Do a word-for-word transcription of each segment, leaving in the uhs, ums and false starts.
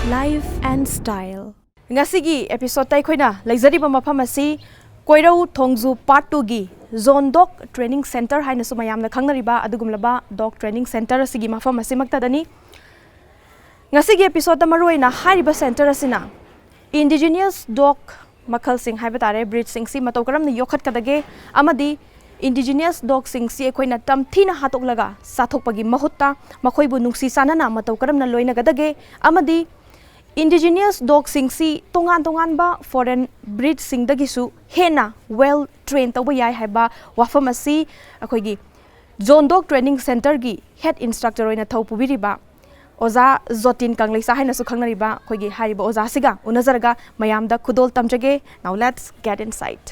Life and Style. ꯉꯁꯤꯒꯤ episode ꯑꯩꯈꯣꯏꯅ ꯂꯩꯖꯔꯤꯕ ꯃꯐꯝ ꯑꯁꯤ ꯀꯣꯏꯔꯧ ꯊꯣꯡꯖꯨ Part Two ꯒꯤ Zone Dog Training Center ꯍꯥꯏꯅꯁꯨ ꯃꯌꯥꯝꯅ ꯈꯪꯅꯔꯤꯕ ꯑꯗꯨꯒꯨꯝꯂꯕ dog training center ꯑꯁꯤꯒꯤ ꯃꯐꯝ ꯑꯁꯤꯃꯛꯇꯗꯅꯤ꯫ ꯉꯁꯤꯒꯤ episode ꯃꯔꯨꯑꯣꯏꯅ ꯍꯥꯏꯔꯤꯕ center ꯑꯁꯤꯅ indigenous dog ꯃꯈꯜꯁꯤꯡ ꯍꯥꯏꯕ ꯇꯥꯔꯦ, breedꯁꯤꯡꯁꯤ ꯃꯇꯧ ꯀꯔꯝꯅ ꯌꯣꯛꯈꯠꯀꯗꯒꯦ ꯑꯃꯗꯤ indigenous dogꯁꯤꯡꯁꯤ ꯑꯩꯈꯣꯏꯅ ꯇꯝꯊꯤꯅ ꯍꯥꯠꯇꯣꯛꯂꯒ ꯆꯥꯊꯣꯛꯄꯒꯤ ꯃꯍꯨꯠꯇ ꯃꯈꯣꯏꯕꯨ ꯅꯨꯡꯁꯤ ꯆꯥꯟꯅꯅ ꯃꯇꯧ ꯀꯔꯝꯅ ꯂꯣꯏꯅꯒꯗꯒꯦ ꯑꯃꯗꯤ indigenous dogꯁꯤꯡꯁꯤ ꯇꯣꯉꯥꯟ ꯇꯣꯉꯥꯟꯕ foreign breedꯁꯤꯡꯗꯒꯤꯁꯨ ꯍꯦꯟꯅ well train ꯇꯧꯕ ꯌꯥꯏ ꯍꯥꯏꯕ ꯋꯥꯐꯝ ꯑꯁꯤ ꯑꯩꯈꯣꯏꯒꯤ Zone Dog Training Centerꯒꯤ head instructor ꯑꯣꯏꯅ ꯊꯧ ꯄꯨꯕꯤꯔꯤꯕ ꯑꯣꯖꯥ ꯖꯣꯇꯤꯟ ꯀꯪꯂꯩꯁꯥ ꯍꯥꯏꯅꯁꯨ ꯈꯪꯅꯔꯤꯕ ꯑꯩꯈꯣꯏꯒꯤ ꯍꯥꯏꯔꯤꯕ ꯑꯣꯖꯥꯁꯤꯒ ꯎꯅꯖꯔꯒ ꯃꯌꯥꯝꯗ ꯈꯨꯗꯣꯜ ꯇꯝꯖꯒꯦ꯫ Now let's get inside.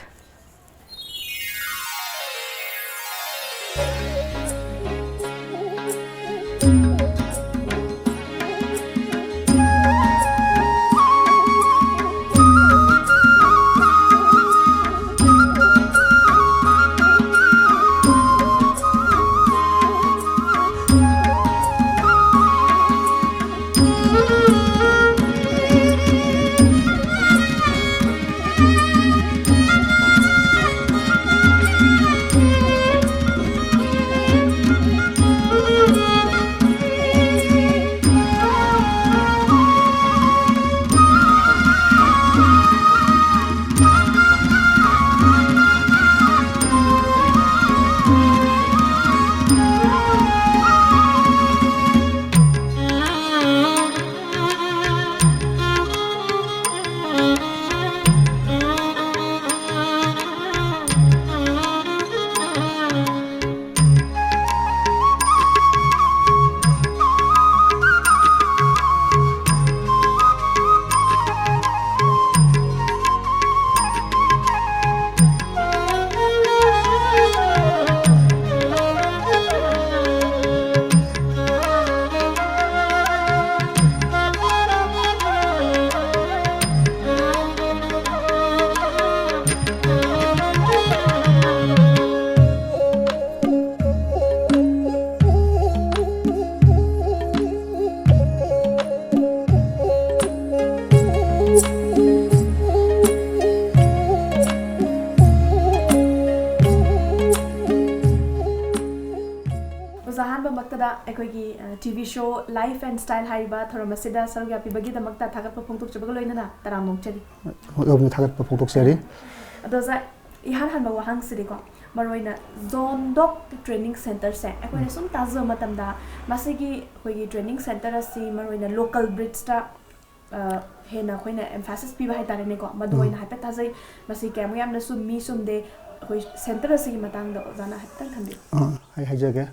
ꯑꯩꯈꯣꯏꯒꯤ T V show life and style ꯍꯥꯏꯔꯤꯕ ꯊꯧꯔꯝ ꯑꯁꯤꯗ ꯁꯔꯨꯛ ꯌꯥꯕꯤꯕꯒꯤꯗꯃꯛꯇ ꯊꯥꯒꯠꯄ ꯐꯣꯡꯗꯣꯛꯆꯕꯒ ꯂꯣꯏꯅꯅ ꯇꯔꯥꯝꯅ ꯑꯣꯛꯆꯔꯤ꯫ ꯑꯗꯣꯝꯗ ꯊꯥꯒꯠꯄ ꯐꯣꯡꯗꯣꯛꯆꯔꯤ꯫ ꯑꯗꯣ ꯑꯣꯖꯥ, ꯏꯍꯥꯟ ꯍꯥꯟꯕ ꯋꯥꯍꯪꯁꯤꯗꯤꯀꯣ, ꯃꯔꯨꯑꯣꯏꯅ ꯖꯣꯟ ꯗꯣꯛ ꯇ꯭ꯔꯦꯅꯤꯡ ꯁꯦꯟꯇꯔꯁꯦ ꯑꯩꯈꯣꯏꯅ ꯁꯨꯝ ꯇꯥꯖꯕ ꯃꯇꯝꯗ ꯃꯁꯤꯒꯤ ꯑꯩꯈꯣꯏꯒꯤ ꯇ꯭ꯔꯦꯅꯤꯡ ꯁꯦꯟꯇꯔ ꯑꯁꯤ ꯃꯔꯨꯑꯣꯏꯅ ꯂꯣꯀꯦꯜ ꯕ꯭ꯔꯤꯗꯁꯇ ꯍꯦꯟꯅ ꯑꯩꯈꯣꯏꯅ ꯑꯦꯝꯐꯦꯁꯤꯁ ꯄꯤꯕ ꯍꯥꯏꯇꯥꯔꯦꯅꯦꯀꯣ, ꯃꯗꯨ ꯑꯣꯏꯅ ꯍꯥꯏꯐꯦꯠ ꯇꯥꯖꯩ꯫ ꯃꯁꯤ ꯀꯌꯥꯃꯨꯛ ꯌꯥꯝꯅ ꯆꯨꯝꯃꯤ ꯆꯨꯝꯗꯦ, ꯑꯩꯈꯣꯏ ꯁꯦꯟꯇꯔ ꯑꯁꯤꯒꯤ ꯃꯇꯥꯡꯗ ꯑꯣꯖꯥꯅ ꯍꯥꯏꯐꯦꯠꯇꯪ ꯊꯝꯕꯤꯌꯨ꯫ ꯑꯥ, ꯑꯩ ꯍꯥꯏꯖꯒꯦ꯫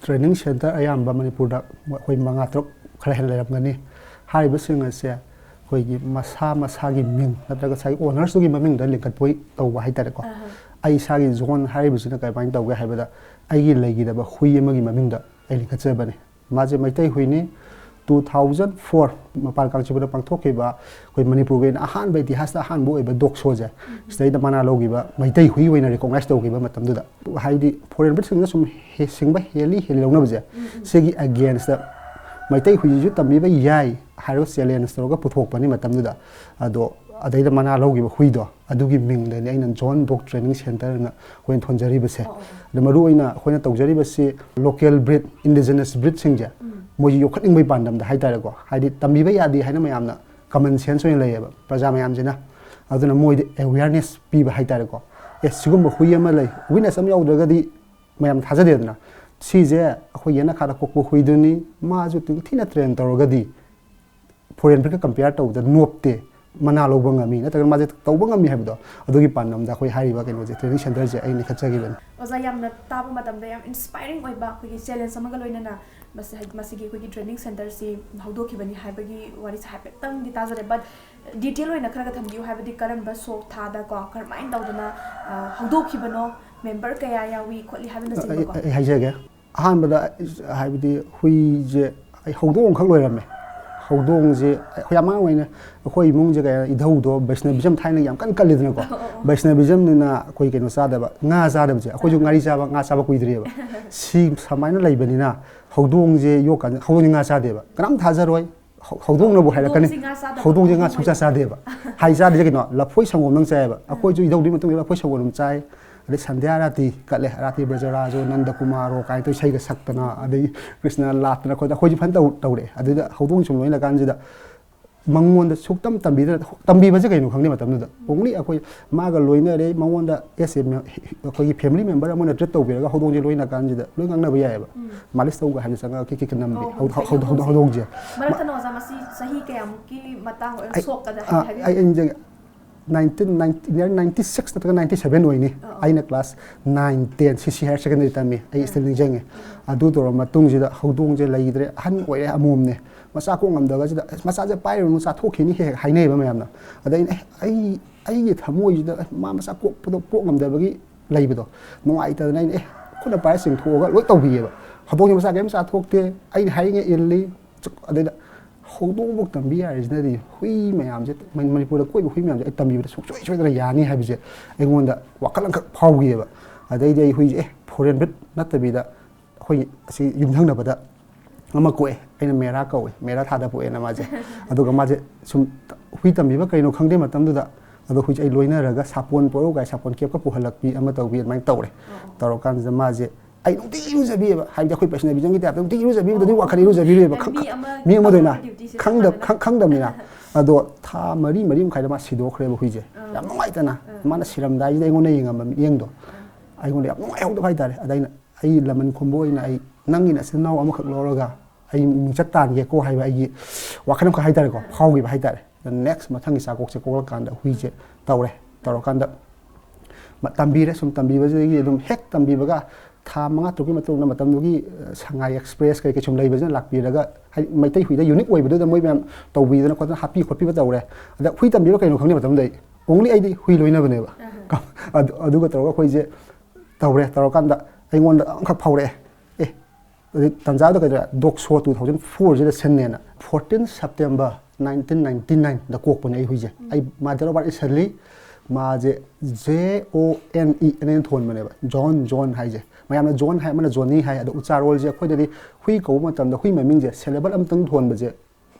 ꯇ꯭ꯔꯦꯅꯤꯡ ꯁꯦꯟꯇꯔ ꯑꯌꯥꯝꯕ ꯃꯅꯤꯄꯨꯔꯗ ꯑꯩꯈꯣꯏ ꯃꯉꯥ ꯇꯔꯨꯛ ꯈꯔ ꯍꯦꯟꯅ ꯂꯩꯔꯝꯒꯅꯤ꯫ ꯍꯥꯏꯔꯤꯕꯁꯤꯡ ꯑꯁꯦ ꯑꯩꯈꯣꯏꯒꯤ ꯃꯁꯥ ꯃꯁꯥꯒꯤ ꯃꯤꯡ ꯅꯠꯇ꯭ꯔꯒ ꯉꯁꯥꯏꯒꯤ ꯑꯣꯅꯔꯁꯇꯨꯒꯤ ꯃꯃꯤꯡꯗ ꯂꯤꯡꯈꯠꯄ ꯇꯧꯕ ꯍꯥꯏꯇꯥꯔꯦꯀꯣ꯫ ꯑꯍꯥ꯫ ꯑꯩ ꯏꯁꯥꯒꯤ ꯖꯣꯟ ꯍꯥꯏꯔꯤꯕꯁꯤꯅ ꯀꯃꯥꯏꯅ ꯇꯧꯒꯦ ꯍꯥꯏꯕꯗ, ꯑꯩꯒꯤ ꯂꯩꯒꯗꯕ ꯍꯨꯏ ꯑꯃꯒꯤ ꯃꯃꯤꯡꯗ ꯑꯩ ꯂꯤꯡꯈꯠꯆꯕꯅꯤ꯫ ꯃꯥꯁꯦ ꯃꯩꯇꯩ ꯍꯨꯏꯅꯤ꯫ Two thousand four ꯃꯄꯥꯟ ꯀꯥꯡꯆꯤꯄꯨꯔꯗ ꯄꯥꯡꯊꯣꯛꯈꯤꯕ ꯑꯩꯈꯣꯏ ꯃꯅꯤꯄꯨꯔꯒꯤ ꯑꯣꯏꯅ ꯑꯍꯥꯟꯕ, ꯏꯇꯤꯍꯥꯁꯇ ꯑꯍꯥꯟꯕ ꯑꯣꯏꯕ ꯗꯣꯛ ꯁꯣꯁꯦ, ꯁꯤꯗꯩꯗ ꯃꯅꯥ ꯂꯧꯈꯤꯕ, ꯃꯩꯇꯩ ꯍꯨꯏ ꯑꯣꯏꯅ ꯔꯤꯀꯣꯛꯅꯥꯏꯁ ꯇꯧꯈꯤꯕ ꯃꯇꯝꯗꯨꯗ꯫ ꯍꯥꯏꯕꯗꯤ ꯐꯣꯔꯦꯟ ꯕ꯭ꯔꯤꯗꯁꯤꯡꯅ ꯁꯨꯝ ꯍꯦ-, ꯁꯤꯡꯕ ꯍꯦꯜꯂꯤ ꯍꯦꯜꯂꯤ ꯂꯧꯅꯕꯁꯦ, ꯁꯤꯒꯤ ꯑꯒꯦꯟꯁꯇ ꯃꯩꯇꯩ ꯍꯨꯏꯁꯤꯁꯨ ꯇꯝꯕꯤꯕ ꯌꯥꯏ ꯍꯥꯏꯔꯒ ꯆꯦꯂꯦꯟꯖ ꯇꯧꯔꯒ ꯄꯨꯊꯣꯛꯄꯅꯤ ꯃꯇꯝꯗꯨꯗ꯫ ꯑꯗꯣ ꯑꯗꯩꯗ ꯃꯅꯥ ꯂꯧꯈꯤꯕ ꯍꯨꯏꯗꯣ, ꯑꯗꯨꯒꯤ ꯃꯤꯡꯗꯅꯤ ꯑꯩꯅ ꯖꯣꯟ ꯗꯣꯛ ꯇ꯭ꯔꯦꯅꯤꯡ ꯁꯦꯟꯇꯔꯅ ꯑꯩꯈꯣꯏꯅ ꯊꯣꯟꯖꯔꯤꯕꯁꯦ꯫ ꯑꯣ, ꯑꯣ, ꯑꯣ꯫ ꯑꯗ ꯃꯔꯨꯑꯣꯏꯅ ꯑꯩꯈꯣꯏꯅ ꯇꯧꯖꯔꯤꯕꯁꯤ ꯂꯣꯀꯦꯜ ꯕ꯭ꯔꯤꯗ, ꯏꯟꯗꯤꯖꯤꯅꯁ ꯕ꯭ꯔꯤꯗꯁꯤꯡꯁꯦ, ꯎꯝ꯫ ꯃꯣꯏꯁꯤ ꯌꯣꯛꯈꯠꯅꯤꯡꯕꯒꯤ ꯄꯥꯟꯗꯝꯗ ꯍꯥꯏꯇꯥꯔꯦꯀꯣ꯫ ꯍꯥꯏꯗꯤ ꯇꯝꯕꯤꯕ ꯌꯥꯗꯦ ꯍꯥꯏꯅ ꯃꯌꯥꯝꯅ ꯀꯃꯟ ꯁꯦꯟꯁ ꯑꯣꯏꯅ ꯂꯩꯌꯦꯕ ꯄ꯭ꯔꯖꯥ ꯃꯌꯥꯝꯁꯤꯅ꯫ ꯑꯗꯨꯅ ꯃꯣꯏꯗ ꯑꯦꯋꯦꯌꯔꯅꯦꯁ ꯄꯤꯕ ꯍꯥꯏꯇꯥꯔꯦꯀꯣ꯫ ꯑꯦ, ꯁꯤꯒꯨꯝꯕ ꯍꯨꯏ ꯑꯃ ꯂꯩ, ꯋꯤꯠꯅꯦꯁ ꯑꯃ ꯌꯥꯎꯗ꯭ꯔꯒꯗꯤ ꯃꯌꯥꯝ ꯊꯥꯖꯗꯦꯗꯅ꯫ ꯁꯤꯁꯦ ꯑꯩꯈꯣꯏ ꯌꯦꯅꯈꯥꯗ ꯀꯣꯛꯄ ꯍꯨꯏꯗꯨꯅꯤ, ꯃꯥꯁꯨ ꯅꯤꯡꯊꯤꯅ ꯇ꯭ꯔꯦꯟ ꯇꯧꯔꯒꯗꯤ ꯐꯣꯔꯦꯟ ꯕ꯭ꯔꯤꯗꯀ ꯀꯝꯄꯤꯌꯔ ꯇꯧꯕꯗ ꯅꯣꯞꯇꯦ, ꯃꯅꯥ ꯂꯧꯕ ꯉꯝꯃꯤ, ꯅꯠꯇ꯭ꯔꯒꯅ ꯃꯥꯁꯦ ꯇꯧꯕ ꯉꯝꯃꯤ ꯍꯥꯏꯕꯗꯣ, ꯑꯗꯨꯒꯤ ꯄꯥꯟꯗꯝꯗ ꯑꯩꯈꯣꯏ ꯍꯥꯏꯔꯤꯕ ꯀꯩꯅꯣꯁꯦ, ꯇ꯭ꯔꯦꯅꯤꯡ ꯁꯦꯟꯇꯔꯁꯦ ꯑꯩ ꯂꯤꯡꯈꯠꯆꯈꯤꯕꯅꯤ꯫ ꯑꯣꯖꯥ, ꯌꯥꯝꯅ ꯇꯥꯕ ꯃꯇꯝꯗ ꯌꯥꯝ ꯏꯟꯁꯄꯥꯏꯔꯤꯡ ꯑꯣꯏꯕ ꯑꯩꯈꯣꯏꯒꯤ ꯆꯦꯂꯦꯟꯖ ꯑꯃꯒ ꯂꯣꯏꯅꯅ ꯃꯁꯤ-, ꯃꯁꯤꯒꯤ ꯑꯩꯈꯣꯏꯒꯤ ꯇ꯭ꯔꯦꯅꯤꯡ ꯁꯦꯟꯇꯔꯁꯤ ꯍꯧꯗꯣꯛꯈꯤꯕꯅꯤ ꯍꯥꯏꯕꯒꯤ ꯋꯥꯔꯤꯁꯦ ꯍꯥꯏꯐꯦꯠꯇꯪꯗꯤ ꯇꯥꯖꯔꯦ꯫ ꯕꯠ ꯗꯤꯇꯦꯜ ꯑꯣꯏꯅ ꯈꯔꯒ ꯊꯝꯕꯤꯌꯨ, ꯍꯥꯏꯕꯗꯤ ꯀꯔꯝꯕ ꯁꯣꯛ ꯊꯥꯗ ꯀꯣ, ꯀꯔꯝꯍꯥꯏꯅ ꯇꯧꯗꯅ, ꯑ, ꯍꯧꯗꯣꯛꯈꯤꯕꯅꯣ, ꯃꯦꯝꯕꯔ ꯀꯌꯥ ꯌꯥꯎꯏ ꯈꯣꯠꯂꯤ ꯍꯥꯏꯕꯅꯆꯤꯡꯕꯀꯣ꯫ ꯑꯩ, ꯑꯩ ꯍꯥꯏꯖꯒꯦ꯫ ꯑꯍꯥꯟꯕꯗ ꯍꯥꯏꯕꯗꯤ ꯍꯨꯏꯁꯦ ꯑꯩ ꯍꯧꯗꯣꯡ ꯑꯃꯈꯛ ꯂꯣꯏꯔꯝꯃꯦ꯫ ꯍꯧꯗꯣꯡꯁꯦ ꯑꯩꯈꯣꯏ ꯑꯉꯥꯡ ꯑꯣꯏꯅ ꯑꯩꯈꯣꯏ ꯏꯃꯨꯡꯁꯦ ꯀꯩ ꯍꯥꯏ, ꯏꯙꯧꯗꯣ ꯕꯩꯁꯅꯕꯤꯖꯝ ꯊꯥꯏꯅ ꯌꯥꯝ ꯀꯟꯅ ꯀꯜꯂꯤꯗꯅꯀꯣ꯫ ꯑꯣ, ꯑꯣ, ꯑꯣ꯫ ꯕꯩꯁꯅꯕꯤꯖꯝꯅꯤꯅ ꯑꯩꯈꯣꯏ ꯀꯩꯅꯣ ꯆꯥꯗꯕ, ꯉꯥ ꯆꯥꯗꯕꯁꯦ꯫ ꯑꯩꯈꯣꯏꯁꯨ ꯉꯥꯔꯤ ꯆꯥꯕ, ꯉꯥ ꯆꯥꯕ ꯀꯨꯏꯗ꯭ꯔꯤꯑꯕ꯫ ꯁꯤ ꯁꯨꯃꯥꯏꯅ ꯂꯩꯕꯅꯤꯅ ꯍꯧꯗꯣꯡꯁꯦ ꯌꯣꯛꯀꯥꯟꯗ ꯍꯧꯗꯣꯡꯁꯦ ꯉꯥ ꯆꯥꯗꯦꯕ꯫ ꯀꯅꯥꯝ ꯊꯥꯖꯔꯣꯏ꯫ ꯍꯧ-, ꯍꯧꯗꯣꯡꯅꯕꯨ ꯍꯥꯏꯔꯛꯀꯅꯤ꯫ ꯍꯧꯗꯣꯡꯁꯤ ꯉꯥ ꯆꯥꯗꯕ ꯍꯧꯗꯣꯡꯁꯦ ꯉꯥ ꯍꯧꯗꯣꯡ ꯁꯨꯡꯆꯥ ꯑꯣꯏꯕ꯫ ꯆꯥꯗꯦꯕ꯫ ꯍꯥꯏ ꯆꯥꯗ꯭ꯔꯤꯁꯦ ꯀꯩꯅꯣ? ꯂꯐꯣꯏ ꯁꯪꯒꯣꯝꯗꯪ ꯆꯥꯏꯌꯦꯕ꯫ ꯑꯩꯈꯣꯏꯁꯨ ꯏꯙꯧꯗꯨꯒꯤ ꯃꯇꯨꯡ ꯏꯟꯅ ꯂꯐꯣꯏ ꯁꯪꯒꯣꯝ ꯑꯗꯨꯝ ꯆꯥꯏ꯫ ꯑꯗꯩ ꯁꯟꯙ꯭ꯌꯥ ꯔꯥꯇꯤ ꯀꯠꯂꯦ, ꯔꯥꯇꯤ ꯕ꯭ꯔꯖꯔꯥꯖꯣ, ꯅꯟꯗ ꯀꯨꯃꯥꯔꯣ ꯀꯥꯏꯅ ꯇꯧ ꯏꯁꯩꯒ ꯁꯛꯇꯅ, ꯑꯗꯩ ꯀ꯭ꯔꯤꯁꯅ ꯂꯥꯠꯇꯅ ꯈꯣꯠꯇꯅ ꯑꯩꯈꯣꯏꯁꯨ ꯐꯖꯅ ꯇꯧ ꯇꯧꯔꯛꯑꯦ꯫ ꯑꯗꯨꯗ ꯍꯧꯗꯣꯡ ꯁꯨꯝ ꯂꯣꯏꯅ ꯀꯥꯟꯁꯤꯗ ꯃꯉꯣꯟꯗ ꯁꯨꯛꯇꯝ ꯇꯝꯕꯤꯗꯅ, ꯇꯝꯕꯤꯕꯁꯦ ꯀꯩꯅꯣ ꯈꯪꯗꯦ ꯃꯇꯝꯗꯨꯗ꯫ Only ꯑꯩꯈꯣꯏ ꯃꯥꯒ ꯂꯣꯏꯅꯔꯦ, ꯃꯉꯣꯟꯗ ꯑꯦꯁ ꯑꯦ ꯑꯩꯈꯣꯏꯒꯤ ꯐꯦꯃꯤꯂꯤ ꯃꯦꯝꯕꯔ ꯑꯃꯅ ꯇ꯭ꯔꯤꯠ ꯇꯧꯕꯤꯔꯒ ꯍꯧꯗꯣꯡꯁꯦ ꯂꯣꯏꯅ ꯀꯥꯟꯁꯤꯗ ꯂꯣꯏ ꯉꯥꯡꯅꯕ ꯌꯥꯏꯑꯕ꯫ ꯃꯥꯂꯤꯁ ꯇꯧꯒ ꯍꯥꯏꯅ ꯆꯪꯉꯒ ꯀꯤꯛ ꯀꯤꯛ ꯅꯝꯕꯤ꯫ ꯑꯣ, ꯍꯧ- ꯍꯧ- ꯍꯧ- ꯍꯧ- ꯍꯧꯗꯣꯡꯁꯦ꯫ ꯍꯧꯗꯣꯡꯁꯦ꯫ ꯃꯔꯛ ꯊꯠꯅ ꯑꯣꯖꯥ, ꯃꯁꯤ ꯆꯍꯤ ꯀꯌꯥꯃꯨꯛꯀꯤ ꯃꯇꯥꯡ ꯑꯣꯏ-, ꯑꯩ, ꯁꯣꯛꯀꯗ꯭ꯔꯥ ꯑꯥ, ꯍꯥꯏꯕꯤꯌꯨ꯫ ꯑꯩ, ꯑꯩ ꯅꯤꯡꯁꯤꯡꯉꯦ꯫ ꯅꯥꯏꯟꯇꯤꯟ ꯅꯥꯏꯟꯇꯤ, ꯅꯤꯌꯔ ꯅꯥꯏꯟꯇꯤ ꯁꯤꯛꯁ ꯅꯠꯇ꯭ꯔꯒ ꯅꯥꯏꯟꯇꯤ ꯁꯕꯦꯟ ꯑꯣꯏꯅꯤ꯫ ꯑꯥ, ꯑꯥ꯫ ꯑꯩꯅ ꯀ꯭ꯂꯥꯁ ꯅꯥꯏꯟ, ꯇꯦꯟ ꯁꯤ ꯁꯤ ꯍꯥꯌꯔ ꯁꯦꯀꯦꯟꯗꯔꯤ ꯇꯝꯃꯤ꯫ ꯑꯩ ꯁ꯭ꯇꯤꯜ ꯅꯤꯡꯁꯤꯡꯉꯦ꯫ ꯑꯗꯨ ꯇꯧꯔꯕ ꯃꯇꯨꯡꯁꯤꯗ ꯍꯧꯗꯣꯡꯁꯦ ꯂꯩꯇ꯭ꯔꯦ, ꯑꯍꯟ ꯑꯣꯏꯔꯦ, ꯑꯃꯣꯝꯅꯦ꯫ ꯃꯆꯥ ꯀꯣꯛ ꯉꯝꯗꯕꯁꯤꯗ, "ꯑꯁ, ꯃꯆꯥꯁꯦ ꯄꯥꯏꯔꯨꯅꯨ, ꯆꯥꯊꯣꯛꯈꯤꯅꯤ" ꯍꯦꯛ ꯍꯦꯛ ꯍꯥꯏꯅꯩꯌꯦꯕ ꯃꯌꯥꯝꯅ꯫ ꯑꯗ ꯑꯩꯅ, "ꯑꯦ, ꯑꯩ, ꯑꯩꯒꯤ ꯊꯃꯣꯏꯁꯤꯗ, ꯑꯁ, ꯃꯥ ꯃꯆꯥ ꯀꯣꯛꯄꯗꯣ ꯄꯣꯛ ꯉꯝꯗꯕꯒꯤ ꯂꯩꯕꯗꯣ ꯅꯨꯡꯉꯥꯏꯇꯗꯅ ꯑꯩꯅ, ꯑꯦ, ꯈꯨꯠꯅ ꯄꯥꯏꯔ ꯆꯤꯡꯊꯣꯛꯑꯒ ꯂꯣꯏ ꯇꯧꯕꯤꯌꯦꯕ꯫ ꯍꯧꯗꯣꯡꯁꯦ ꯃꯆꯥ ꯀꯔꯤꯝ ꯆꯥꯊꯣꯛꯇꯦ, ꯑꯩꯅ ꯍꯥꯏꯔꯤꯉꯩ ꯏꯜꯂꯤ, ꯆꯨꯛ-," ꯑꯗꯩꯗ ꯍꯧꯗꯣꯡꯐꯧ ꯇꯝꯕꯤ ꯌꯥꯔꯤꯁꯤꯅꯗꯤ ꯍꯨꯏ ꯃꯌꯥꯝꯁꯦ, ꯃꯅꯤ-, ꯃꯅꯤꯄꯨꯔꯗ ꯀꯣꯏꯕ ꯍꯨꯏ ꯃꯌꯥꯝꯁꯦ ꯑꯩ ꯇꯝꯕꯤꯕꯗ ꯁꯨꯡꯁꯣꯏ ꯁꯣꯏꯗꯅ ꯌꯥꯅꯤ ꯍꯥꯏꯕꯁꯦ ꯑꯩꯉꯣꯟꯗ ꯋꯥꯈꯜ ꯑꯃꯈꯛ ꯐꯥꯎꯈꯤꯑꯕ꯫ ꯑꯗꯩꯗꯤ ꯑꯩ ꯍꯨꯏꯁꯦ, ꯑꯦ, ꯐꯣꯔꯦꯟ ꯕ꯭ꯔꯤꯠ ꯅꯠꯇꯕꯤꯗ ꯑꯩꯈꯣꯏ ꯑꯁꯤ ꯌꯨꯝꯊꯪꯅꯕꯗ ꯑꯃ ꯀꯣꯛꯑꯦ, ꯑꯩꯅ ꯃꯦꯔꯥ ꯀꯧꯋꯦ, ꯃꯦꯔꯥ ꯊꯥꯗ ꯄꯣꯛꯑꯦꯅ ꯃꯥꯁꯦ꯫ ꯑꯗꯨꯒ ꯃꯥꯁꯦ ꯁꯨꯝ ꯍꯨꯏ ꯇꯝꯕꯤꯕ ꯀꯩꯅꯣ ꯈꯪꯗꯦ ꯃꯇꯝꯗꯨꯗ, ꯑꯗꯣ ꯍꯨꯏꯁꯦ ꯑꯩ ꯂꯣꯏꯅꯔꯒ ꯁꯥꯄꯣꯟ ꯄꯣꯔꯛꯎ ꯀꯥꯏ ꯁꯥꯄꯣꯟ ꯀꯦꯞꯀ ꯄꯨꯍꯜꯂꯛꯄꯤ ꯑꯃ ꯇꯧꯕꯤ, ꯑꯗꯨꯃꯥꯏꯅ ꯇꯧꯔꯦ꯫ ꯇꯧꯔꯀꯥꯟꯁꯤꯗ ꯃꯥꯁꯦ ꯑꯩ ꯅꯨꯡꯇꯤꯒꯤ ꯏꯔꯨꯖꯕꯤꯌꯦꯕ, ꯍꯥꯏꯕꯗꯤ ꯑꯩꯈꯣꯏ ꯄꯩꯁꯅꯕꯤꯖꯝꯒꯤ ꯇꯥꯏꯞꯇ ꯅꯨꯡꯇꯤꯒꯤ ꯏꯔꯨꯖꯕꯤꯕꯗ ꯑꯗꯨꯝ ꯋꯥꯈꯜ ꯏꯔꯨꯖꯕꯤꯔꯦꯕ꯫ ꯃꯤ ꯑꯃ ꯃꯤ ꯑꯃ ꯑꯣꯏꯅ ꯑꯐꯕ duty ꯁꯦ ꯈꯪꯗ-, ꯈꯪꯗꯕꯅꯤꯅ꯫ ꯈꯪ-, ꯈꯪꯗꯕꯅꯤꯅ꯫ ꯑꯗꯣ ꯊꯥ ꯃꯔꯤ, ꯃꯔꯤ ꯃꯈꯥꯏꯗ ꯃꯥ ꯁꯤꯗꯣꯛꯈ꯭ꯔꯦꯕ ꯍꯨꯏꯁꯦ꯫ ꯌꯥꯝ ꯅꯨꯡꯉꯥꯏꯇꯅ꯫ ꯃꯥꯅ ꯁꯤꯔꯝꯗꯥꯏꯁꯤꯗ ꯑꯩꯉꯣꯟꯗ ꯌꯦꯡꯉꯝꯕ ꯃꯤꯠꯌꯦꯡꯗꯣ ꯑꯩꯉꯣꯟꯗ ꯌꯥꯝ ꯅꯨꯡꯉꯥꯏꯍꯧꯗꯕ ꯍꯥꯏꯇꯥꯔꯦ꯫ ꯑꯗ ꯑꯩꯅ, ꯑꯩ ꯂꯃꯟ ꯈꯨꯝꯕ ꯑꯣꯏꯅ ꯑꯩ ꯅꯪꯒꯤ ꯅꯆꯤꯟ ꯅꯅꯥꯎ ꯑꯃꯈꯛ ꯂꯧꯔꯒ ꯑꯩ ꯃꯤꯡꯆꯠ ꯇꯥꯟꯒꯦꯀꯣ ꯍꯥꯏꯕ ꯑꯩꯒꯤ ꯋꯥꯈꯜ ꯑꯃꯈꯛ ꯍꯥꯏꯇꯥꯔꯦꯀꯣ, ꯐꯥꯎꯈꯤꯕ ꯍꯥꯏꯇꯥꯔꯦ꯫ ꯅꯦꯛꯁ ꯃꯊꯪꯒꯤ ꯆꯥꯛꯀꯣꯛꯁꯦ ꯀꯣꯛꯂꯀꯥꯟꯗ ꯍꯨꯏꯁꯦ ꯇꯧꯔꯦ꯫ ꯇꯧꯔꯀꯥꯟꯗ ꯃ-, ꯇꯝꯕꯤꯔꯦ꯫ ꯁꯨꯝ ꯇꯝꯕꯤꯕꯁꯤꯗꯒꯤ ꯑꯗꯨꯝ ꯍꯦꯛ ꯇꯝꯕꯤꯕꯒ ꯊꯥ ꯃꯉꯥ ꯇꯔꯨꯛꯀꯤ ꯃꯇꯨꯡꯗ ꯃꯇꯝꯗꯨꯒꯤ, ꯑ, ꯁꯉꯥꯏ ꯑꯦꯛꯁꯄ꯭ꯔꯦꯁ ꯀꯩ ꯀꯩ ꯁꯨꯝ ꯂꯩꯕꯁꯤꯅ ꯂꯥꯛꯄꯤꯔꯒ, ꯍꯥꯏꯗꯤ ꯃꯩꯇꯩ ꯍꯨꯏꯗ ꯌꯨꯅꯤꯛ ꯑꯣꯏꯕꯗꯨꯗ ꯃꯣꯏ ꯃꯌꯥꯝ ꯇꯧꯕꯤꯗꯅ ꯈꯣꯠꯇꯅ ꯍꯥꯞꯄꯤ ꯈꯣꯠꯄꯤꯕ ꯇꯧꯔꯦ꯫ ꯑꯗ ꯍꯨꯏ ꯇꯝꯕꯤꯕ ꯀꯩꯅꯣ ꯈꯪꯗꯦ ꯃꯇꯝꯗꯨꯗ ꯑꯩ only ꯑꯩꯗꯤ ꯍꯨꯏ ꯂꯣꯏꯅꯕꯅꯦꯕ꯫ ꯑꯗꯨ, ꯑꯗꯨꯒ ꯇꯧꯔꯒ ꯑꯩꯈꯣꯏꯁꯦ ꯇꯧꯔꯦ꯫ ꯇꯧꯔꯀꯥꯟꯗ ꯑꯩꯉꯣꯟꯗ ꯑꯃꯈꯛ ꯐꯥꯎꯔꯛꯑꯦ꯫ ꯑꯦ, ꯑꯗꯩ ꯇꯟꯖꯥꯗꯨꯗ ꯀꯩꯗꯧꯔꯦ, ꯗꯣꯛ ꯁꯣ ꯇꯨ ꯊꯥꯎꯖꯟ ꯐꯣꯔꯁꯤꯗ ꯁꯤꯟꯅꯦꯅ꯫ ꯐꯣꯔꯇꯤꯟ ꯁꯦꯞꯇꯦꯝꯕꯔ ꯅꯥꯏꯟꯇꯤꯟ ꯅꯥꯏꯟꯇꯤ ꯅꯥꯏꯟꯗ ꯀꯣꯛꯄꯅꯦ ꯑꯩ ꯍꯨꯏꯁꯦ꯫ ꯑꯩ ꯃꯥ date of birth ꯏꯁꯜꯂꯤ꯫ ꯃꯥꯁꯦ J O N E ꯑꯅ ꯊꯣꯟꯕꯅꯦꯕ, ꯖꯣꯟ, ꯖꯣꯟ ꯍꯥꯏꯁꯦ꯫ ꯃꯌꯥꯝꯅ ꯖꯣꯟ ꯍꯥꯏ, ꯑꯃꯅ ꯖꯣꯅꯤ ꯍꯥꯏ꯫ ꯑꯗꯣ ꯎꯆꯥꯔꯣꯜꯁꯦ ꯑꯩꯈꯣꯏꯗꯗꯤ ꯍꯨꯏ ꯀꯧꯕ ꯃꯇꯝꯗ ꯍꯨꯏ ꯃꯃꯤꯡꯁꯦ ꯁꯦꯂꯦꯕꯜ ꯑꯃꯇꯪ ꯊꯣꯟꯕꯁꯦ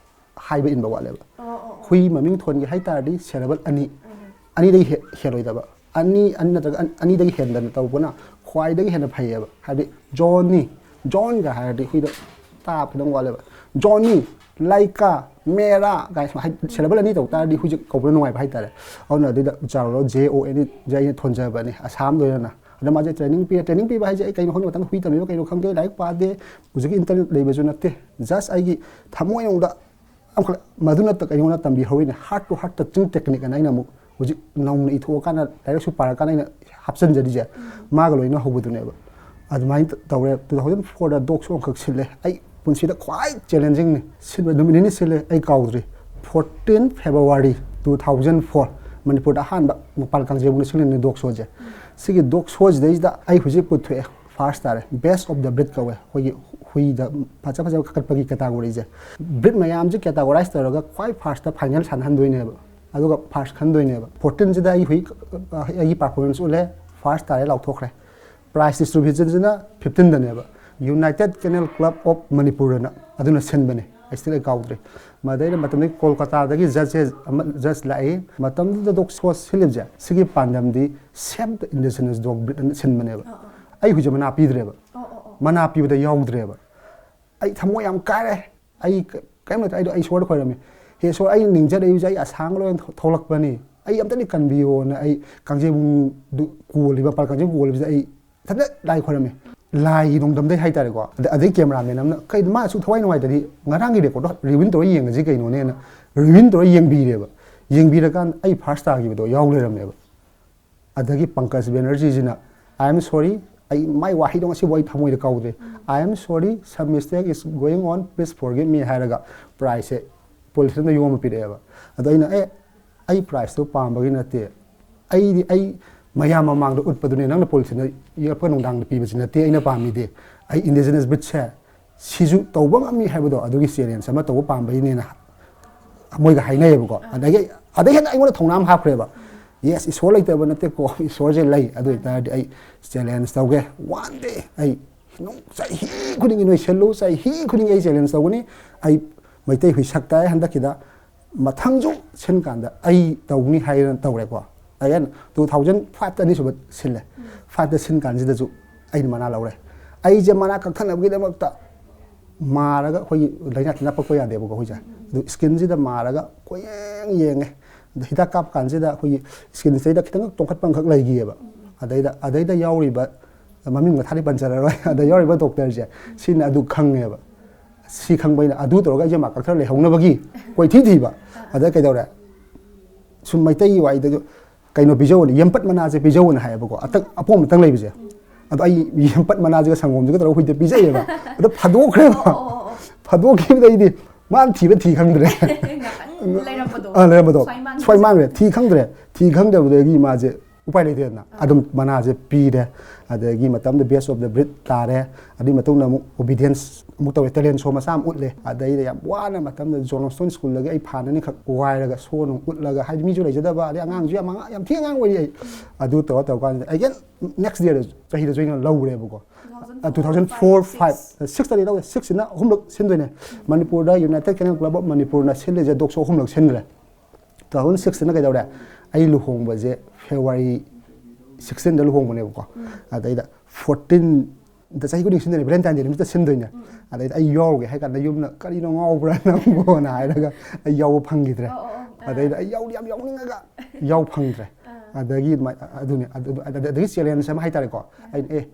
ꯍꯥꯏꯕ ꯏꯟꯕ ꯋꯥꯠꯂꯦꯕ꯫ ꯍꯨꯏ ꯃꯃꯤꯡ ꯊꯣꯟꯒꯦ ꯍꯥꯏ ꯇꯥꯔꯗꯤ ꯁꯦꯂꯦꯕꯜ ꯑꯅꯤ, ꯑꯅꯤꯗꯒꯤ ꯍꯦ-, ꯍꯦꯜꯂꯣꯏꯗꯕ꯫ ꯑꯅꯤ ꯑꯅꯤ ꯅꯠꯇ꯭ꯔꯒ ꯑꯅꯤꯗꯒꯤ ꯍꯦꯟꯗꯅ ꯇꯧꯕꯅ ꯈ꯭ꯋꯥꯏꯗꯒꯤ ꯍꯦꯟꯅ ꯐꯩꯌꯦꯕ꯫ ꯍꯥꯏꯕꯗꯤ ꯖꯣꯅꯤ, ꯖꯣꯟꯒ ꯍꯥꯏꯔꯗꯤ ꯍꯨꯏꯗ ꯇꯥꯕ ꯈꯤꯇꯪ ꯋꯥꯠꯂꯦꯕ꯫ ꯖꯣꯅꯤ, ꯂꯥꯏꯀꯥ, ꯃꯦꯔꯥ ꯀꯥꯏ ꯁꯨꯃꯥꯏꯅ ꯁꯦꯂꯦꯕꯜ ꯑꯅꯤ ꯇꯧ ꯇꯥꯔꯗꯤ ꯍꯨꯏꯁꯦ ꯀꯧꯕꯗ ꯅꯨꯡꯉꯥꯏꯕ ꯍꯥꯏꯇꯥꯔꯦ꯫ ꯑꯗꯨꯅ ꯑꯗꯨꯗ ꯎꯆꯥꯔꯣ, ꯖꯦ ꯑꯣ ꯑꯦꯟ ꯏ ꯖꯦ ꯑꯩꯅ ꯊꯣꯟꯖꯕꯅꯤ ꯑꯁꯥꯝꯗ ꯑꯣꯏꯅ꯫ ꯑꯗ ꯃꯥꯁꯦ ꯇ꯭ꯔꯦꯅꯤꯡ ꯄꯤꯔꯦ꯫ ꯇ꯭ꯔꯦꯅꯤꯡ ꯄꯤꯕ ꯍꯥꯏꯁꯦ ꯑꯩ ꯀꯩꯅꯣ ꯈꯪꯗꯦ, ꯃꯊꯪꯗ ꯍꯨꯏ ꯇꯝꯕꯤꯕ ꯀꯩꯅꯣ ꯈꯪꯗꯦ, ꯂꯥꯏꯔꯤꯛ ꯄꯥꯗꯦ, ꯍꯧꯖꯤꯛꯀꯤ ꯏꯟꯇꯔꯅꯦꯠ ꯂꯩꯕꯁꯨ ꯅꯠꯇꯦ꯫ ꯖꯁ ꯑꯩꯒꯤ ꯊꯃꯣꯏꯅꯨꯡꯗ ꯑꯃꯈꯛ ꯃꯗꯨ ꯅꯠꯇ ꯀꯩꯅꯣꯅ ꯇꯝꯕꯤꯍꯧꯔꯤꯅꯦ, heart to heart touching technique ꯑꯅ ꯑꯩꯅ ꯑꯃꯨꯛ ꯍꯧꯖꯤꯛ ꯅꯧꯅ ꯏꯊꯣꯛꯑꯀꯥꯟꯗ ꯂꯥꯏꯔꯤꯛꯁꯨ ꯄꯥꯔꯀꯥꯟꯗ ꯑꯩꯅ ꯍꯥꯞꯆꯤꯟꯖꯔꯤꯁꯦ꯫ ꯃꯥꯒ ꯂꯣꯏꯅ ꯍꯧꯕꯗꯨꯅꯦꯕ꯫ ꯑꯗꯨꯃꯥꯏꯅ ꯇꯧꯔꯦ꯫ Two thousand four ꯗ ꯗꯣꯛꯁꯨ ꯑꯃꯈꯛ ꯁꯤꯜꯂꯦ꯫ ꯑꯩ ꯄꯨꯟꯁꯤꯗ ꯈ꯭ꯋꯥꯏ ꯆꯦꯂꯦꯟꯖꯤꯡꯅꯤ ꯁꯤꯟꯕ꯫ ꯅꯨꯃꯤꯠ ꯅꯤꯅꯤ ꯁꯤꯜꯂꯦ, ꯑꯩ ꯀꯥꯎꯗ꯭ꯔꯤ꯫ Fourteen February two thousand four, ꯃꯅꯤꯄꯨꯔꯗ ꯑꯍꯥꯟꯕ ꯃꯄꯥꯜ ꯀꯥꯡꯖꯩꯕꯨꯡꯗ ꯁꯤꯜꯂꯤꯅꯤ ꯗꯣꯛ ꯁꯣꯁꯦ꯫ ꯁꯤꯒꯤ ꯗꯣꯛ ꯁꯣꯁꯤꯗꯩꯁꯤꯗ ꯑꯩ ꯍꯧꯖꯤꯛ ꯄꯨꯊꯣꯛꯑꯦ, ꯐꯥꯔꯁ ꯇꯥꯔꯦ꯫ Best of the breed ꯀꯧꯋꯦ ꯑꯩꯈꯣꯏꯒꯤ ꯍꯨꯏꯗ ꯐꯖ ꯐꯖꯕ ꯀꯛꯀꯠꯄꯒꯤ ꯀꯦꯇꯥꯒꯣꯔꯤꯁꯦ꯫ ꯕ꯭ꯔꯤꯠ ꯃꯌꯥꯝꯁꯦ ꯀꯦꯇꯥꯒꯣꯔꯥꯏꯁ ꯇꯧꯔꯒ ꯈ꯭ꯋꯥꯏ ꯐꯥꯔꯁꯇ ꯐꯥꯏꯅꯦꯜ ꯁꯥꯟꯅꯍꯟꯗꯣꯏꯅꯦꯕ, ꯑꯗꯨꯒ ꯐꯥꯔꯁ ꯈꯟꯗꯣꯏꯅꯦꯕ꯫ Fourteen ꯁꯤꯗ ꯑꯩ ꯍꯨꯏ, ꯑꯩꯒꯤ ꯄꯔꯐꯣꯔꯃꯦꯟꯁ ꯎꯠꯂꯦ, ꯐꯥꯔꯁ ꯇꯥꯔꯦ, ꯂꯥꯎꯊꯣꯛꯈ꯭ꯔꯦ꯫ Prize ꯗꯤꯁꯇ꯭ꯔꯤꯕ꯭ꯌꯨꯁꯟꯁꯤꯅ ꯐꯤꯐꯇꯤꯟꯗꯅꯦꯕ꯫ United Kennel Club of Manipur ꯑꯅ ꯑꯗꯨꯅ ꯁꯤꯟꯕꯅꯦ꯫ ꯑꯩ ꯁ꯭ꯇꯤꯜ ꯑꯩ ꯀꯥꯎꯗ꯭ꯔꯤ꯫ ꯃꯗꯩꯗ ꯃꯇꯝꯗꯨꯒꯤ ꯀꯣꯜꯀꯇꯥꯗꯒꯤ ꯖꯁꯁꯦ ꯑꯃ, ꯖꯁ ꯂꯥꯛꯏ꯫ ꯃꯇꯝꯗꯨꯗ ꯗꯣꯛ ꯁꯣ ꯁꯤꯜꯂꯤꯕꯁꯦ, ꯁꯤꯒꯤ ꯄꯥꯟꯗꯝꯗꯤ Save the Indigenous Dog Breed ꯑꯅ ꯁꯤꯟꯕꯅꯦꯕ꯫ ꯑꯩ ꯍꯨꯏꯁꯦ ꯃꯅꯥ ꯄꯤꯗ꯭ꯔꯦꯕ꯫ ꯃꯅꯥ ꯄꯤꯕꯗ ꯌꯥꯎꯗ꯭ꯔꯦꯕ꯫ ꯑꯩ ꯊꯃꯣꯏ ꯌꯥꯝ ꯀꯥꯏꯔꯦ꯫ ꯑꯩ ꯀ-, ꯀꯔꯤꯝ ꯂꯩꯇꯦ꯫ ꯑꯩꯗꯣ ꯑꯩ ꯏꯁꯣꯔꯗ ꯈꯣꯏꯔꯝꯃꯤ꯫ "ꯍꯦ ꯏꯁꯣꯔ, ꯑꯩ ꯅꯤꯡꯖꯔꯛꯏꯕꯁꯦ ꯑꯩ ꯑꯁꯥꯡꯕ ꯂꯣꯏꯅ ꯊꯣ-, ꯊꯣꯛꯂꯛꯄꯅꯤ꯫ ꯑꯩ ꯑꯝꯇꯗꯤ ꯀꯟꯕꯤꯌꯣꯅ" ꯑꯩ ꯀꯥꯡꯖꯩꯕꯨꯡꯗꯨ ꯀꯣꯜꯂꯤꯕ, ꯄꯥꯜ ꯀꯥꯡꯖꯩꯕꯨꯡ ꯀꯣꯜꯂꯤꯕꯁꯦ ꯑꯩ ꯏꯊꯟꯇ ꯂꯥꯏ ꯈꯣꯏꯔꯝꯃꯤ꯫ ꯂꯥꯏꯒꯤ ꯅꯣꯡꯗꯝꯗꯩ ꯍꯥꯏꯇꯥꯔꯦꯀꯣ꯫ ꯑꯗ-, ꯑꯗꯩ ꯀꯦꯃꯦꯔꯥꯃꯦꯟ ꯑꯃꯅ, "ꯀꯩꯅꯣ ꯃꯥ ꯑꯁꯨꯛ ꯊꯋꯥꯏ ꯅꯨꯡꯉꯥꯏꯇꯗꯤ ꯉꯔꯥꯡꯒꯤ ꯔꯦꯀꯣꯔꯗꯇꯣ ꯔꯤꯋꯤꯟ ꯇꯧꯔ ꯌꯦꯡꯉꯁꯤ ꯀꯩꯅꯣꯅꯦꯅ" ꯔꯤꯋꯤꯟ ꯇꯧꯔ ꯌꯦꯡꯕꯤꯔꯦꯕ꯫ ꯌꯦꯡꯕꯤꯔꯀꯥꯟꯗ ꯑꯩ ꯐꯥꯔꯁ ꯇꯥꯈꯤꯕꯗꯣ ꯌꯥꯎ ꯂꯩꯔꯝꯃꯦꯕ꯫ ꯑꯗꯒꯤ ꯄꯪꯀꯖ ꯕꯦꯅꯔꯖꯤꯁꯤꯅ, "I am sorry", ꯑꯩ ꯃꯥꯏ ꯋꯥꯍꯩꯗꯣ ꯉꯁꯤꯐꯥꯎ ꯑꯩ ꯊꯃꯣꯏꯗ ꯀꯥꯎꯗ꯭ꯔꯦ꯫ "I am sorry, some mistake is going on, please forgive me" ꯍꯥꯏꯔꯒ ꯄ꯭ꯔꯥꯏꯖꯁꯦ ꯄꯣꯂꯤꯁ ꯑꯃꯗ ꯌꯣꯝꯃ ꯄꯤꯔꯛꯑꯦꯕ꯫ ꯑꯗꯣ ꯑꯩꯅ, "ꯑꯦ, ꯑꯩ ꯄ꯭ꯔꯥꯏꯖꯇꯣ ꯄꯥꯝꯕꯒꯤ ꯅꯠꯇꯦ, ꯑꯩꯗꯤ ꯑꯩ ꯃꯌꯥꯝ ꯃꯃꯥꯡꯗ ꯎꯠꯄꯗꯨꯅꯦ, ꯅꯪꯅ ꯄꯣꯂꯤꯁ ꯑꯃꯗ ꯌꯦꯞꯄ ꯅꯨꯡꯗꯥꯡꯗ ꯄꯤꯕꯁꯤ ꯅꯠꯇꯦ ꯑꯩꯅ ꯄꯥꯝꯃꯤꯗꯤ꯫ ꯑꯩ ꯏꯟꯗꯤꯖꯤꯅꯁ ꯕ꯭ꯔꯤꯠꯁꯦ ꯁꯤꯁꯨ ꯇꯧꯕ ꯉꯝꯃꯤ ꯍꯥꯏꯕꯗꯣ, ꯑꯗꯨꯒꯤ ꯆꯦꯂꯦꯟꯖ ꯑꯃ ꯇꯧꯕ ꯄꯥꯝꯕꯩꯅꯦꯅ" ꯃꯣꯏꯒ ꯍꯥꯏꯅꯩꯌꯦꯕꯀꯣ꯫ ꯑꯗꯒꯤ, ꯑꯗꯩ ꯍꯦꯟꯅ ꯑꯩꯉꯣꯟꯗ ꯊꯧꯅꯥ ꯑꯃ ꯍꯥꯞꯈ꯭ꯔꯦꯕ꯫ "ꯌꯦꯁ, ꯏꯁꯣꯔ ꯂꯩꯇꯕ ꯅꯠꯇꯦꯀꯣ, ꯏꯁꯣꯔꯁꯦ ꯂꯩ꯫ ꯑꯗꯨ ꯑꯣꯏꯇꯥꯔꯗꯤ ꯑꯩ ꯆꯦꯂꯦꯟꯖ ꯇꯧꯒꯦ꯫ One day ꯑꯩ ꯅꯨꯡ-, ꯆꯍꯤ ꯈꯨꯗꯤꯡꯒꯤ ꯅꯣꯏ ꯁꯤꯜꯂꯨ, ꯆꯍꯤ ꯈꯨꯗꯤꯡꯒꯤ ꯑꯩ ꯆꯦꯂꯦꯟꯖ ꯇꯧꯒꯅꯤ꯫ ꯑꯩ ꯃꯩꯇꯩ ꯍꯨꯏ ꯁꯛ ꯇꯥꯏ ꯍꯟꯗꯛꯀꯤꯗ, ꯃꯊꯪꯁꯨ ꯁꯤꯟ ꯀꯥꯟꯗ ꯑꯩ ꯇꯧꯅꯤ" ꯍꯥꯏꯅ ꯇꯧꯔꯦꯀꯣ꯫ ꯑꯦꯟ ꯇꯨ ꯊꯥꯎꯖꯟ ꯐꯥꯏꯚꯇ ꯑꯅꯤꯁꯨꯕ ꯁꯤꯜꯂꯦ꯫ ꯐꯥꯏꯚꯇ ꯁꯤꯟ ꯀꯥꯟꯁꯤꯗꯁꯨ ꯑꯩꯅ ꯃꯅꯥ ꯂꯧꯔꯦ꯫ ꯑꯩꯁꯦ ꯃꯅꯥ ꯀꯛꯊꯠꯅꯕꯒꯤꯗꯃꯛꯇ ꯃꯥꯔꯒ, ꯑꯩꯈꯣꯏꯒꯤ ꯂꯥꯏꯅꯥ ꯇꯤꯟꯅꯥ ꯄꯛꯄ ꯌꯥꯗꯦꯕꯀꯣ ꯑꯩꯈꯣꯏꯁꯦ꯫ ꯑꯗꯨ ꯁ꯭ꯀꯤꯟꯁꯤꯗ ꯃꯥꯔꯒ ꯀꯣꯏꯌꯦꯡ ꯌꯦꯡꯉꯦ꯫ ꯑꯗ ꯍꯤꯗꯥꯛ ꯀꯥꯞꯄ ꯀꯥꯟꯁꯤꯗ ꯑꯩꯈꯣꯏꯒꯤ ꯁ꯭ꯀꯤꯟꯁꯤꯗꯩꯗ ꯈꯤꯇꯪ ꯇꯣꯡꯈꯠꯄ ꯑꯃꯈꯛ ꯂꯩꯈꯤꯑꯕ꯫ ꯑꯗꯩꯗ, ꯑꯗꯩꯗ ꯌꯥꯎꯔꯤꯕ, ꯃꯃꯤꯡ ꯃꯊꯥꯗꯤ ꯄꯟꯖꯔꯔꯣꯏ꯫ ꯑꯗ ꯌꯥꯎꯔꯤꯕ ꯗꯣꯛꯇꯔꯁꯦ, ꯁꯤꯅ ꯑꯗꯨ ꯈꯪꯉꯦꯕ꯫ ꯁꯤ ꯈꯪꯕ ꯑꯩꯅ ꯑꯗꯨ ꯇꯧꯔꯒ ꯑꯩꯁꯦ ꯃꯥ ꯀꯛꯊꯠꯂ ꯂꯩꯍꯧꯅꯕꯒꯤ ꯀꯣꯏꯊꯤ ꯊꯤꯕ꯫ ꯑꯗ ꯀꯩꯗꯧꯔꯦ? ꯁꯨꯝ ꯃꯩꯇꯩꯒꯤ ꯋꯥꯔꯤꯗꯁꯨ ꯀꯩꯅꯣ ꯄꯤꯖꯧꯅ, ꯌꯦꯝꯄꯠ ꯃꯅꯥꯁꯦ ꯄꯤꯖꯧꯅ ꯍꯥꯏꯌꯦꯕꯀꯣ, ꯑꯇꯪ ꯑꯄꯣꯝ ꯑꯇꯪ ꯂꯩꯕꯁꯦ꯫ ꯑꯗꯣ ꯑꯩ ꯌꯦꯝꯄꯠ ꯃꯅꯥꯁꯤꯒ ꯁꯪꯒꯣꯝꯁꯤꯒ ꯇꯧꯔꯒ ꯍꯨꯏꯗ ꯄꯤꯖꯩꯌꯦꯕ꯫ ꯑꯗꯣ ꯐꯥꯗꯣꯛꯈ꯭ꯔꯦꯕ꯫ ꯐꯥꯗꯣꯛꯈꯤꯕꯗꯩꯗꯤ ꯃꯥꯅ ꯊꯤꯕ ꯊꯤ ꯈꯪꯗ꯭ꯔꯦ꯫ ꯉꯥꯛꯇꯪ ꯂꯩꯔꯝꯕꯗꯣ꯫ ꯑꯥ, ꯂꯩꯔꯝꯕꯗꯣ꯫ ꯁ꯭ꯋꯥꯏ ꯃꯥꯡꯈꯤꯕ꯫ ꯁ꯭ꯋꯥꯏ ꯃꯥꯡꯈ꯭ꯔꯦ꯫ ꯊꯤ ꯈꯪꯗ꯭ꯔꯦ꯫ ꯊꯤ ꯈꯪꯗꯕꯗꯒꯤ ꯃꯥꯁꯦ ꯎꯄꯥꯏ ꯂꯩꯇꯦꯗꯅ꯫ ꯑꯗꯨꯝ ꯃꯅꯥꯁꯦ ꯄꯤꯔꯦ꯫ ꯑꯗꯒꯤ ꯃꯇꯝꯗ best of the breed ꯇꯥꯔꯦ꯫ ꯑꯗꯨꯒꯤ ꯃꯇꯨꯡꯗ ꯑꯃꯨꯛ obedience ꯑꯃꯨꯛ ꯇꯧꯔꯦ, talent show ꯃꯆꯥ ꯑꯃ ꯎꯠꯂꯦ꯫ ꯑꯗꯩꯗ ꯌꯥꯝ ꯋꯥꯅ ꯃꯇꯝꯗ Johnston Schoolꯗꯒꯤ ꯑꯩ ꯐꯥꯟ ꯑꯅꯤꯈꯛ ꯋꯥꯏꯔꯒ show ꯅꯨꯡ ꯎꯠꯂꯒ, ꯍꯥꯏꯗꯤ ꯃꯤꯁꯨ ꯂꯩꯖꯗꯕ, ꯑꯗꯩ ꯑꯉꯥꯡꯁꯨ ꯌꯥꯝ ꯑꯉꯥꯡ, ꯌꯥꯝ ꯊꯤ ꯑꯉꯥꯡ ꯑꯣꯏꯔꯤ ꯑꯩ꯫ ꯑꯗꯨ ꯇꯧꯔ ꯇꯧꯔ ꯀꯥꯟꯁꯤꯗ again next yearꯗ, ꯆꯍꯤꯗ join ꯂꯧꯈ꯭ꯔꯦꯕꯀꯣ꯫ ꯑ, two thousand four five, sixꯇꯗꯤ ꯂꯧꯔꯦ꯫ Sixꯁꯤꯅ ꯑꯍꯨꯝꯂꯛ ꯁꯤꯟꯗꯣꯏꯅꯦ꯫ ꯃꯅꯤꯄꯨꯔꯗ United Kennel Club of ꯃꯅꯤꯄꯨꯔꯅ ꯁꯤꯜꯂꯤꯁꯦ dog show ꯑꯍꯨꯝꯂꯛ ꯁꯤꯟꯈ꯭ꯔꯦ꯫ Two thousand sixꯁꯤꯅ ꯀꯩꯗꯧꯔꯦ? ꯑꯩ ꯂꯨꯍꯣꯡꯕꯁꯦ February sixteenꯗ ꯂꯨꯍꯣꯡꯕꯅꯦꯕꯀꯣ꯫ ꯑꯗꯩꯗ fourteenꯗ ꯆꯍꯤ ꯈꯨꯗꯤꯡ ꯁꯤꯟꯗꯣꯏꯅꯦ, Valentine Day ꯅꯨꯃꯤꯠꯇ ꯁꯤꯟꯗꯣꯏꯅꯦ꯫ ꯑꯗꯩꯗ ꯑꯩ ꯌꯥꯎꯔꯨꯒꯦ ꯍꯥꯏ ꯀꯥꯟꯗ ꯌꯨꯝꯅ "ꯀꯔꯤꯅꯣ ꯉꯥꯎꯕ꯭ꯔꯥ ꯅꯪꯕꯣꯅ?" ꯍꯥꯏꯔꯒ ꯑꯩ ꯌꯥꯎꯕ ꯐꯪꯈꯤꯗ꯭ꯔꯦ꯫ ꯑꯗꯩꯗ ꯑꯩ ꯌꯥꯎꯗꯤ ꯌꯥꯝ ꯌꯥꯎꯅꯤꯡꯉꯒ ꯌꯥꯎ ꯐꯪꯗ꯭ꯔꯦ꯫ ꯑꯗꯒꯤ ꯑꯗꯨꯃꯥꯏ-, ꯑꯗꯨꯅꯦ, ꯑꯗꯨ-, ꯑꯗꯨ-, ꯑꯗꯒꯤ challenge ꯑꯃ ꯍꯥꯏꯇꯥꯔꯦꯀꯣ꯫ ꯑꯩꯅ, "ꯑꯦ,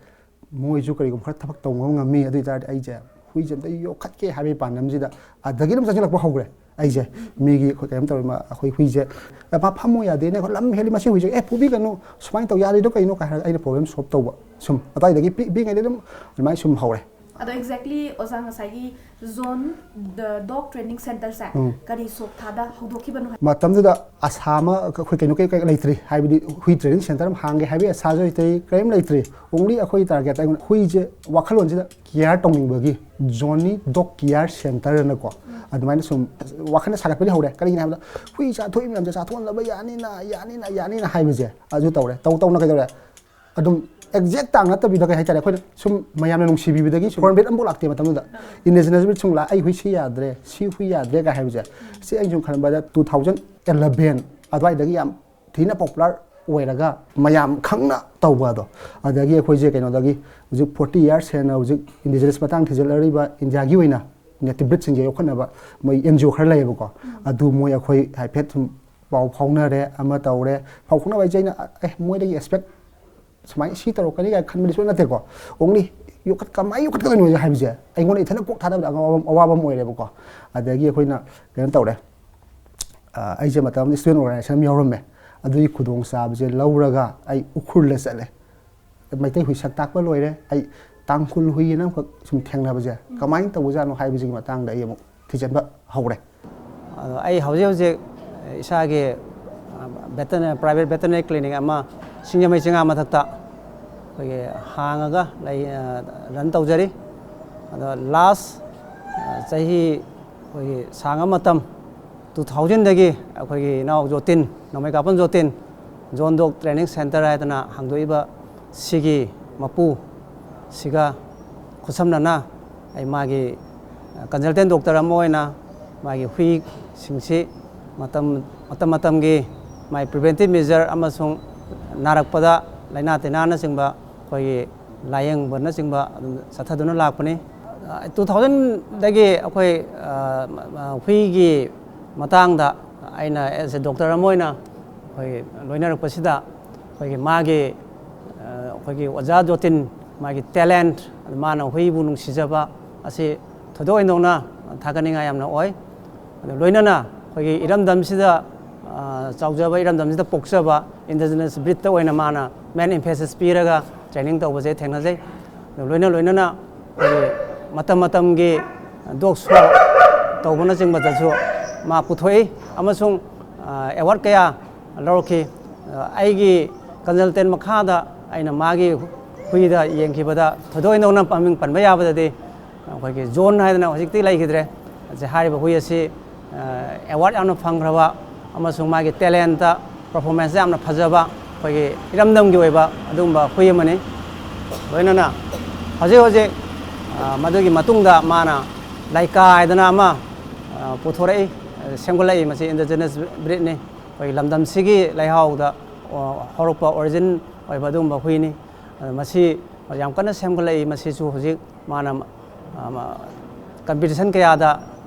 ꯃꯣꯏꯁꯨ ꯀꯔꯤꯒꯨꯝꯕ ꯈꯔ ꯊꯕꯛ ꯇꯧꯕ ꯉꯝꯃꯤ, ꯑꯗꯨ ꯑꯣꯏꯇꯥꯔꯗꯤ ꯑꯩꯁꯦ ꯍꯨꯏꯁꯦ ꯑꯝꯇ ꯌꯣꯛꯈꯠꯀꯦ" ꯍꯥꯏꯕꯒꯤ ꯄꯥꯟꯗꯝꯁꯤꯗ ꯑꯗꯒꯤ ꯑꯗꯨꯝ ꯆꯪꯁꯤꯜꯂꯛꯄ ꯍꯧꯈ꯭ꯔꯦ꯫ ꯑꯩꯁꯦ ꯃꯤꯒꯤ ꯑꯩꯈꯣꯏ ꯀꯩꯅꯣꯝ ꯇꯧꯔꯤ, ꯃꯥ-, ꯑꯩꯈꯣꯏ ꯍꯨꯏꯁꯦ, "ꯑꯦ, ꯃꯥ ꯐꯝꯃꯨ ꯌꯥꯗꯦꯅꯦ, ꯑꯩꯈꯣꯏ ꯂꯝ ꯍꯦꯜꯂꯤ, ꯃꯁꯤ ꯍꯨꯏꯁꯦ, ꯑꯦ, ꯄꯨꯕꯤꯒꯅꯨ, ꯁꯨꯃꯥꯏꯅ ꯇꯧ ꯌꯥꯔꯤꯗꯣ ꯀꯩꯅꯣ?" ꯀꯥꯏ ꯍꯥꯏꯔꯒ ꯑꯩꯅ problem solve ꯇꯧꯕ꯫ ꯁꯨꯝ ꯑꯗꯨꯋꯥꯏꯗꯒꯤ ꯄꯤ-, ꯄꯤꯛꯏꯉꯩꯗ ꯑꯗꯨꯝ ꯑꯗꯨꯃꯥꯏꯅ ꯁꯨꯝ ꯍꯧꯔꯦ꯫ ꯑꯗꯣ exactly ꯑꯣꯖꯥ ꯉꯁꯥꯏꯒꯤ John the Dog Training Centerꯁꯦ ꯎꯝ꯫ ꯀꯔꯤ ꯁꯣꯛ ꯊꯥꯗ ꯍꯧꯗꯣꯛꯈꯤꯕꯅꯣ ꯍꯥꯏ? ꯃꯇꯝꯗꯨꯗ ꯑꯁꯥ ꯑꯃ ꯑꯩꯈꯣꯏ ꯀꯩꯅꯣ ꯀꯩ-, ꯀꯩ ꯂꯩꯇ꯭ꯔꯤ, ꯍꯥꯏꯕꯗꯤ ꯍꯨꯏ training center ꯑꯃ ꯍꯥꯡꯒꯦ ꯍꯥꯏꯕꯒꯤ ꯑꯁꯥꯁꯨ ꯂꯩꯇ꯭ꯔꯤ, ꯀꯔꯤꯝ ꯂꯩꯇ꯭ꯔꯤ꯫ Only ꯑꯩꯈꯣꯏ target ꯑꯩꯉꯣꯟꯗ ꯍꯨꯏꯁꯦ ꯋꯥꯈꯜꯂꯣꯟꯁꯤꯗ care ꯇꯧꯅꯤꯡꯕꯒꯤ Johnny Dog Care Center ꯑꯅꯀꯣ ꯑꯗꯨꯃꯥꯏꯅ ꯁꯨꯝ ꯋꯥꯈꯜꯗ ꯁꯥꯒꯠꯄꯗꯤ ꯍꯧꯔꯦ꯫ ꯀꯔꯤꯒꯤꯅꯣ ꯍꯥꯏꯕꯗ ꯍꯨꯏ ꯆꯥꯊꯣꯛꯏ ꯃꯌꯥꯝꯁꯦ ꯆꯥꯊꯣꯛꯍꯟꯗꯕ ꯌꯥꯅꯤꯅ, ꯌꯥꯅꯤꯅ, ꯌꯥꯅꯤꯅ ꯍꯥꯏꯕꯁꯦ ꯑꯗꯨ ꯇꯧꯔꯦ꯫ ꯇꯧ ꯇꯧꯅ ꯀꯩꯗꯧꯔꯦ? ꯑꯗꯨꯝ exact ꯇꯥꯡ ꯅꯠꯇꯕꯤꯗ ꯀꯩ ꯍꯥꯏꯇꯥꯔꯦ, ꯑꯩꯈꯣꯏꯅ ꯁꯨꯝ ꯃꯌꯥꯝꯅ ꯅꯨꯡꯁꯤꯕꯤꯕꯗꯒꯤ ꯁꯨꯝ foreign breed ꯑꯃꯐꯥꯎ ꯂꯥꯛꯇꯦ ꯃꯇꯝꯗꯨꯗ꯫ Indigenous breed ꯁꯨꯝ ꯂꯥꯛ-, "ꯑꯩ ꯍꯨꯏ ꯁꯤ ꯌꯥꯗ꯭ꯔꯦ, ꯁꯤ ꯍꯨꯏ ꯌꯥꯗ꯭ꯔꯦ" ꯀꯥꯏ ꯍꯥꯏꯕꯁꯦ꯫ ꯁꯤ ꯑꯩꯅ ꯁꯨꯝ ꯈꯟꯕꯗ two thousand eleven ꯑꯗꯨꯋꯥꯏꯗꯒꯤ ꯌꯥꯝ ꯊꯤꯅ ꯄꯣꯄꯨꯂꯔ ꯑꯣꯏꯔꯒ ꯃꯌꯥꯝ ꯈꯪꯅ ꯇꯧꯕ ꯑꯗꯣ꯫ ꯑꯗꯒꯤ ꯑꯩꯈꯣꯏꯁꯦ ꯀꯩꯅꯣꯗꯒꯤ ꯍꯧꯖꯤꯛ ꯐꯣꯔꯇꯤ ꯏꯌꯥꯔꯁ ꯍꯦꯟꯅ ꯍꯧꯖꯤꯛ ꯏꯟꯗꯤꯖꯤꯅꯁ ꯃꯇꯥꯡ ꯊꯤꯖꯤꯜꯂꯛꯂꯤꯕ ꯏꯟꯗꯤꯌꯥꯒꯤ ꯑꯣꯏꯅ ꯅꯦꯇꯤꯚ ꯕ꯭ꯔꯤꯠꯁꯤꯡꯁꯦ ꯌꯣꯛꯈꯠꯅꯕ ꯃꯣꯏ ꯑꯦꯟ ꯖꯤ ꯑꯣ ꯈꯔ ꯂꯩꯌꯦꯕꯀꯣ꯫ ꯑꯗꯨ ꯃꯣꯏ ꯑꯩꯈꯣꯏ ꯍꯥꯏꯐꯦꯠ ꯁꯨꯝ ꯄꯥꯎ ꯐꯥꯎꯅꯔꯦ, ꯑꯃ ꯇꯧꯔꯦ꯫ ꯄꯥꯎ ꯐꯥꯎꯅꯕ ꯍꯥꯏꯁꯦ ꯑꯩꯅ ꯑꯦ ꯃꯣꯏꯗꯒꯤ ꯑꯦꯛꯁꯄꯦꯛ ꯁꯨꯃꯥꯏꯅ ꯁꯤ ꯇꯧꯔꯛꯀꯅꯤ ꯀꯥꯏꯅ ꯈꯟꯕꯗꯤ ꯁꯨꯡ ꯅꯠꯇꯦꯀꯣ꯫ ꯑꯣꯡꯂꯤ ꯌꯣꯛꯈꯠ ꯀꯃꯥꯏꯅ ꯌꯣꯛꯈꯠꯀꯗꯣꯏꯅꯣ ꯍꯥꯏꯕꯁꯦ ꯑꯩꯉꯣꯟꯗ ꯏꯊꯟꯇ ꯀꯣꯛ ꯊꯥꯗꯕꯗ ꯑꯋꯥꯕ ꯑꯃ ꯑꯣꯏꯔꯦꯕꯀꯣ꯫ ꯑꯗꯒꯤ ꯑꯩꯈꯣꯏꯅ ꯀꯩꯅꯣ ꯇꯧꯔꯦ꯫ ꯑꯩꯁꯦ ꯃꯇꯝ ꯑꯃꯗ ꯁ꯭ꯇꯨꯗꯦꯟ ꯑꯣꯔꯒꯅꯥꯏꯖꯦꯁꯟ ꯑꯃ ꯌꯥꯎꯔꯝꯃꯦ꯫ ꯑꯗꯨꯒꯤ ꯈꯨꯗꯣꯡꯆꯥꯕꯁꯦ ꯂꯧꯔꯒ ꯑꯩ ꯎꯈ꯭ꯔꯨꯜꯗ ꯆꯠꯂꯦ꯫ ꯃꯩꯇꯩ ꯍꯨꯏ ꯁꯛ ꯇꯥꯛꯄ ꯂꯣꯏꯔꯦ꯫ ꯑꯩ ꯇꯥꯡꯈꯨꯜ ꯍꯨꯏ ꯑꯅ ꯑꯃꯈꯛ ꯁꯨꯝ ꯊꯦꯡꯅꯕꯁꯦ ꯀꯃꯥꯏꯅ ꯇꯧꯕꯖꯥꯠꯅꯣ ꯍꯥꯏꯕꯁꯤꯒꯤ ꯃꯇꯥꯡꯗ ꯑꯩ ꯑꯃꯨꯛ ꯊꯤꯖꯤꯟꯕ ꯍꯧꯔꯦ꯫ ꯑꯗꯣ ꯑꯩ ꯍꯧꯖꯤꯛ ꯍꯧꯖꯤꯛ ꯏꯁꯥꯒꯤ ꯚꯦꯇꯅ ꯄ꯭ꯔꯥꯏꯚꯦꯠ ꯚꯦꯇꯅꯔꯤ ꯀ꯭ꯂꯤꯅꯤꯛ ꯑꯃ ꯁꯤꯡꯖꯃꯩ ꯆꯤꯡꯉꯥ ꯃꯊꯛꯇ ꯑꯩꯈꯣꯏꯒꯤ ꯍꯥꯡꯉꯒ ꯂꯩ, ꯔꯟ ꯇꯧꯖꯔꯤ꯫ ꯑꯗꯣ ꯂꯥꯁ ꯆꯍꯤ ꯑꯩꯈꯣꯏꯒꯤ ꯁꯥꯡꯉ ꯃꯇꯝ ꯇꯨ ꯊꯥꯎꯖꯟꯗꯒꯤ ꯑꯩꯈꯣꯏꯒꯤ ꯏꯅꯥꯎ ꯖꯣꯇꯤꯟ, ꯅꯣꯡꯃꯩ ꯀꯥꯞꯄꯝ ꯖꯣꯇꯤꯟ, ꯖꯣꯟ ꯗꯣꯛ ꯇ꯭ꯔꯦꯅꯤꯡ ꯁꯦꯟꯇꯔ ꯍꯥꯏꯗꯅ ꯍꯥꯡꯗꯣꯛꯏꯕ ꯁꯤꯒꯤ ꯃꯄꯨ ꯁꯤꯒ ꯈꯨꯠꯁꯝꯅꯅ ꯑꯩ ꯃꯥꯒꯤ ꯀꯟꯁꯜꯇꯦꯟ ꯗꯣꯛꯇꯔ ꯑꯃ ꯑꯣꯏꯅ ꯃꯥꯒꯤ ꯍꯨꯏꯁꯤꯡꯁꯤ ꯃꯇꯝ, ꯃꯇꯝ ꯃꯇꯝꯒꯤ ꯃꯥꯒꯤ ꯄ꯭ꯔꯤꯚꯦꯟꯇꯤꯞ ꯃꯦꯖꯔ ꯑꯃꯁꯨꯡ ꯅꯥꯔꯛꯄꯗ ꯂꯥꯏꯅꯥ ꯇꯤꯟꯅꯥꯅꯆꯤꯡꯕ ꯑꯩꯈꯣꯏꯒꯤ ꯂꯥꯏꯌꯦꯡꯕꯅꯆꯤꯡꯕ ꯑꯗꯨꯝ ꯆꯠꯊꯗꯨꯅ ꯂꯥꯛꯄꯅꯤ꯫ ꯇꯨ ꯊꯥꯎꯖꯟꯗꯒꯤ ꯑꯩꯈꯣꯏ, ꯑ, ꯍꯨꯏꯒꯤ ꯃꯇꯥꯡꯗ ꯑꯩꯅ ꯑꯦꯁ ꯑꯦ ꯗꯣꯛꯇꯔ ꯑꯃ ꯑꯣꯏꯅ ꯑꯩꯈꯣꯏ ꯂꯣꯏꯅꯔꯛꯄꯁꯤꯗ ꯑꯩꯈꯣꯏꯒꯤ ꯃꯥꯒꯤ, ꯑ, ꯑꯩꯈꯣꯏꯒꯤ ꯑꯣꯖꯥ ꯖꯣꯇꯤꯟ ꯃꯥꯒꯤ ꯇꯦꯂꯦꯟꯠ, ꯃꯥꯅ ꯍꯨꯏꯕꯨ ꯅꯨꯡꯁꯤꯖꯕ ꯑꯁꯤ ꯊꯣꯏꯗꯣꯛ ꯍꯦꯟꯗꯣꯛꯅ ꯊꯥꯒꯠꯅꯤꯡꯉꯥꯏ ꯌꯥꯝꯅ ꯑꯣꯏ꯫ ꯑꯗꯨ ꯂꯣꯏꯅꯅ ꯑꯩꯈꯣꯏꯒꯤ ꯏꯔꯝꯗꯝꯁꯤꯗ, ꯑ, ꯆꯥꯎꯖꯕ ꯏꯔꯝꯗꯝꯁꯤꯗ ꯄꯣꯛꯆꯕ ꯏꯟꯗꯤꯖꯤꯅꯁ ꯕ꯭ꯔꯤꯠꯇ ꯑꯣꯏꯅ ꯃꯥꯅ ꯃꯦꯟ ꯏꯝꯐꯦꯁꯤꯁ ꯄꯤꯔꯒ ꯇ꯭ꯔꯦꯅꯤꯡ ꯇꯧꯕꯁꯦ ꯊꯦꯡꯅꯖꯩ꯫ ꯑꯗꯨ ꯂꯣꯏꯅ ꯂꯣꯏꯅꯅ ꯑꯩꯈꯣꯏꯒꯤ ꯃꯇꯝ ꯃꯇꯝꯒꯤ ꯗꯣꯛ ꯁꯣ ꯇꯧꯕꯅꯆꯤꯡꯕꯗꯁꯨ ꯃꯥ ꯄꯨꯊꯣꯛꯏ ꯑꯃꯁꯨꯡ, ꯑ, ꯑꯦꯋꯥꯔꯗ ꯀꯌꯥ ꯂꯧꯔꯛꯈꯤ꯫ ꯑ, ꯑꯩꯒꯤ ꯀꯟꯁꯜꯇꯦꯟ ꯃꯈꯥꯗ ꯑꯩꯅ ꯃꯥꯒꯤ ꯍꯨꯏꯗ ꯌꯦꯡꯈꯤꯕꯗ ꯊꯣꯏꯗꯣꯛ ꯍꯦꯟꯗꯣꯛꯅ ꯃꯃꯤꯡ ꯄꯟꯕ ꯌꯥꯕꯗꯗꯤ ꯑꯩꯈꯣꯏꯒꯤ ꯖꯣꯟ ꯍꯥꯏꯗꯅ ꯍꯧꯖꯤꯛꯇꯤ ꯂꯩꯈꯤꯗ꯭ꯔꯦ꯫ ꯑꯁꯤ ꯍꯥꯏꯔꯤꯕ ꯍꯨꯏ ꯑꯁꯤ, ꯑ, ꯑꯦꯋꯥꯔꯗ ꯌꯥꯝꯅ ꯐꯪꯈ꯭ꯔꯕ ꯑꯃꯁꯨꯡ ꯃꯥꯒꯤ ꯇꯦꯂꯦꯟꯠꯇ, ꯄꯔꯐꯣꯔꯃꯦꯟꯁꯇ ꯌꯥꯝꯅ ꯐꯖꯕ ꯑꯩꯈꯣꯏꯒꯤ ꯏꯔꯝꯗꯝꯒꯤ ꯑꯣꯏꯕ ꯑꯗꯨꯒꯨꯝꯕ ꯍꯨꯏ ꯑꯃꯅꯤ꯫ ꯂꯣꯏꯅꯅ ꯍꯧꯖꯤꯛ ꯍꯧꯖꯤꯛ, ꯑ, ꯃꯗꯨꯒꯤ ꯃꯇꯨꯡꯗ ꯃꯥꯅ ꯂꯥꯏꯀꯥ ꯍꯥꯏꯗꯅ ꯑꯃ, ꯑ, ꯄꯨꯊꯣꯔꯛꯏ, ꯑ, ꯁꯦꯝꯒꯠꯂꯛꯏ꯫ ꯃꯁꯤ ꯏꯟꯗꯤꯖꯤꯅꯁ ꯕ꯭ꯔꯤꯠꯅꯤ꯫ ꯑꯩꯈꯣꯏ ꯂꯝꯗꯝꯁꯤꯒꯤ ꯂꯩꯍꯥꯎꯗ, ꯑ, ꯍꯧꯔꯛꯄ ꯑꯣꯔꯤꯖꯤꯟ ꯑꯣꯏꯕ ꯑꯗꯨꯒꯨꯝꯕ ꯍꯨꯏꯅꯤ꯫ ꯑ, ꯃꯁꯤ ꯌꯥꯝ ꯀꯟꯅ ꯁꯦꯝꯒꯠꯂꯛꯏ꯫ ꯃꯁꯤꯁꯨ ꯍꯧꯖꯤꯛ ꯃꯥꯅ, ꯑ, ꯃ-, ꯀꯝꯄꯤꯇꯤꯁꯟ ꯀꯌꯥꯗ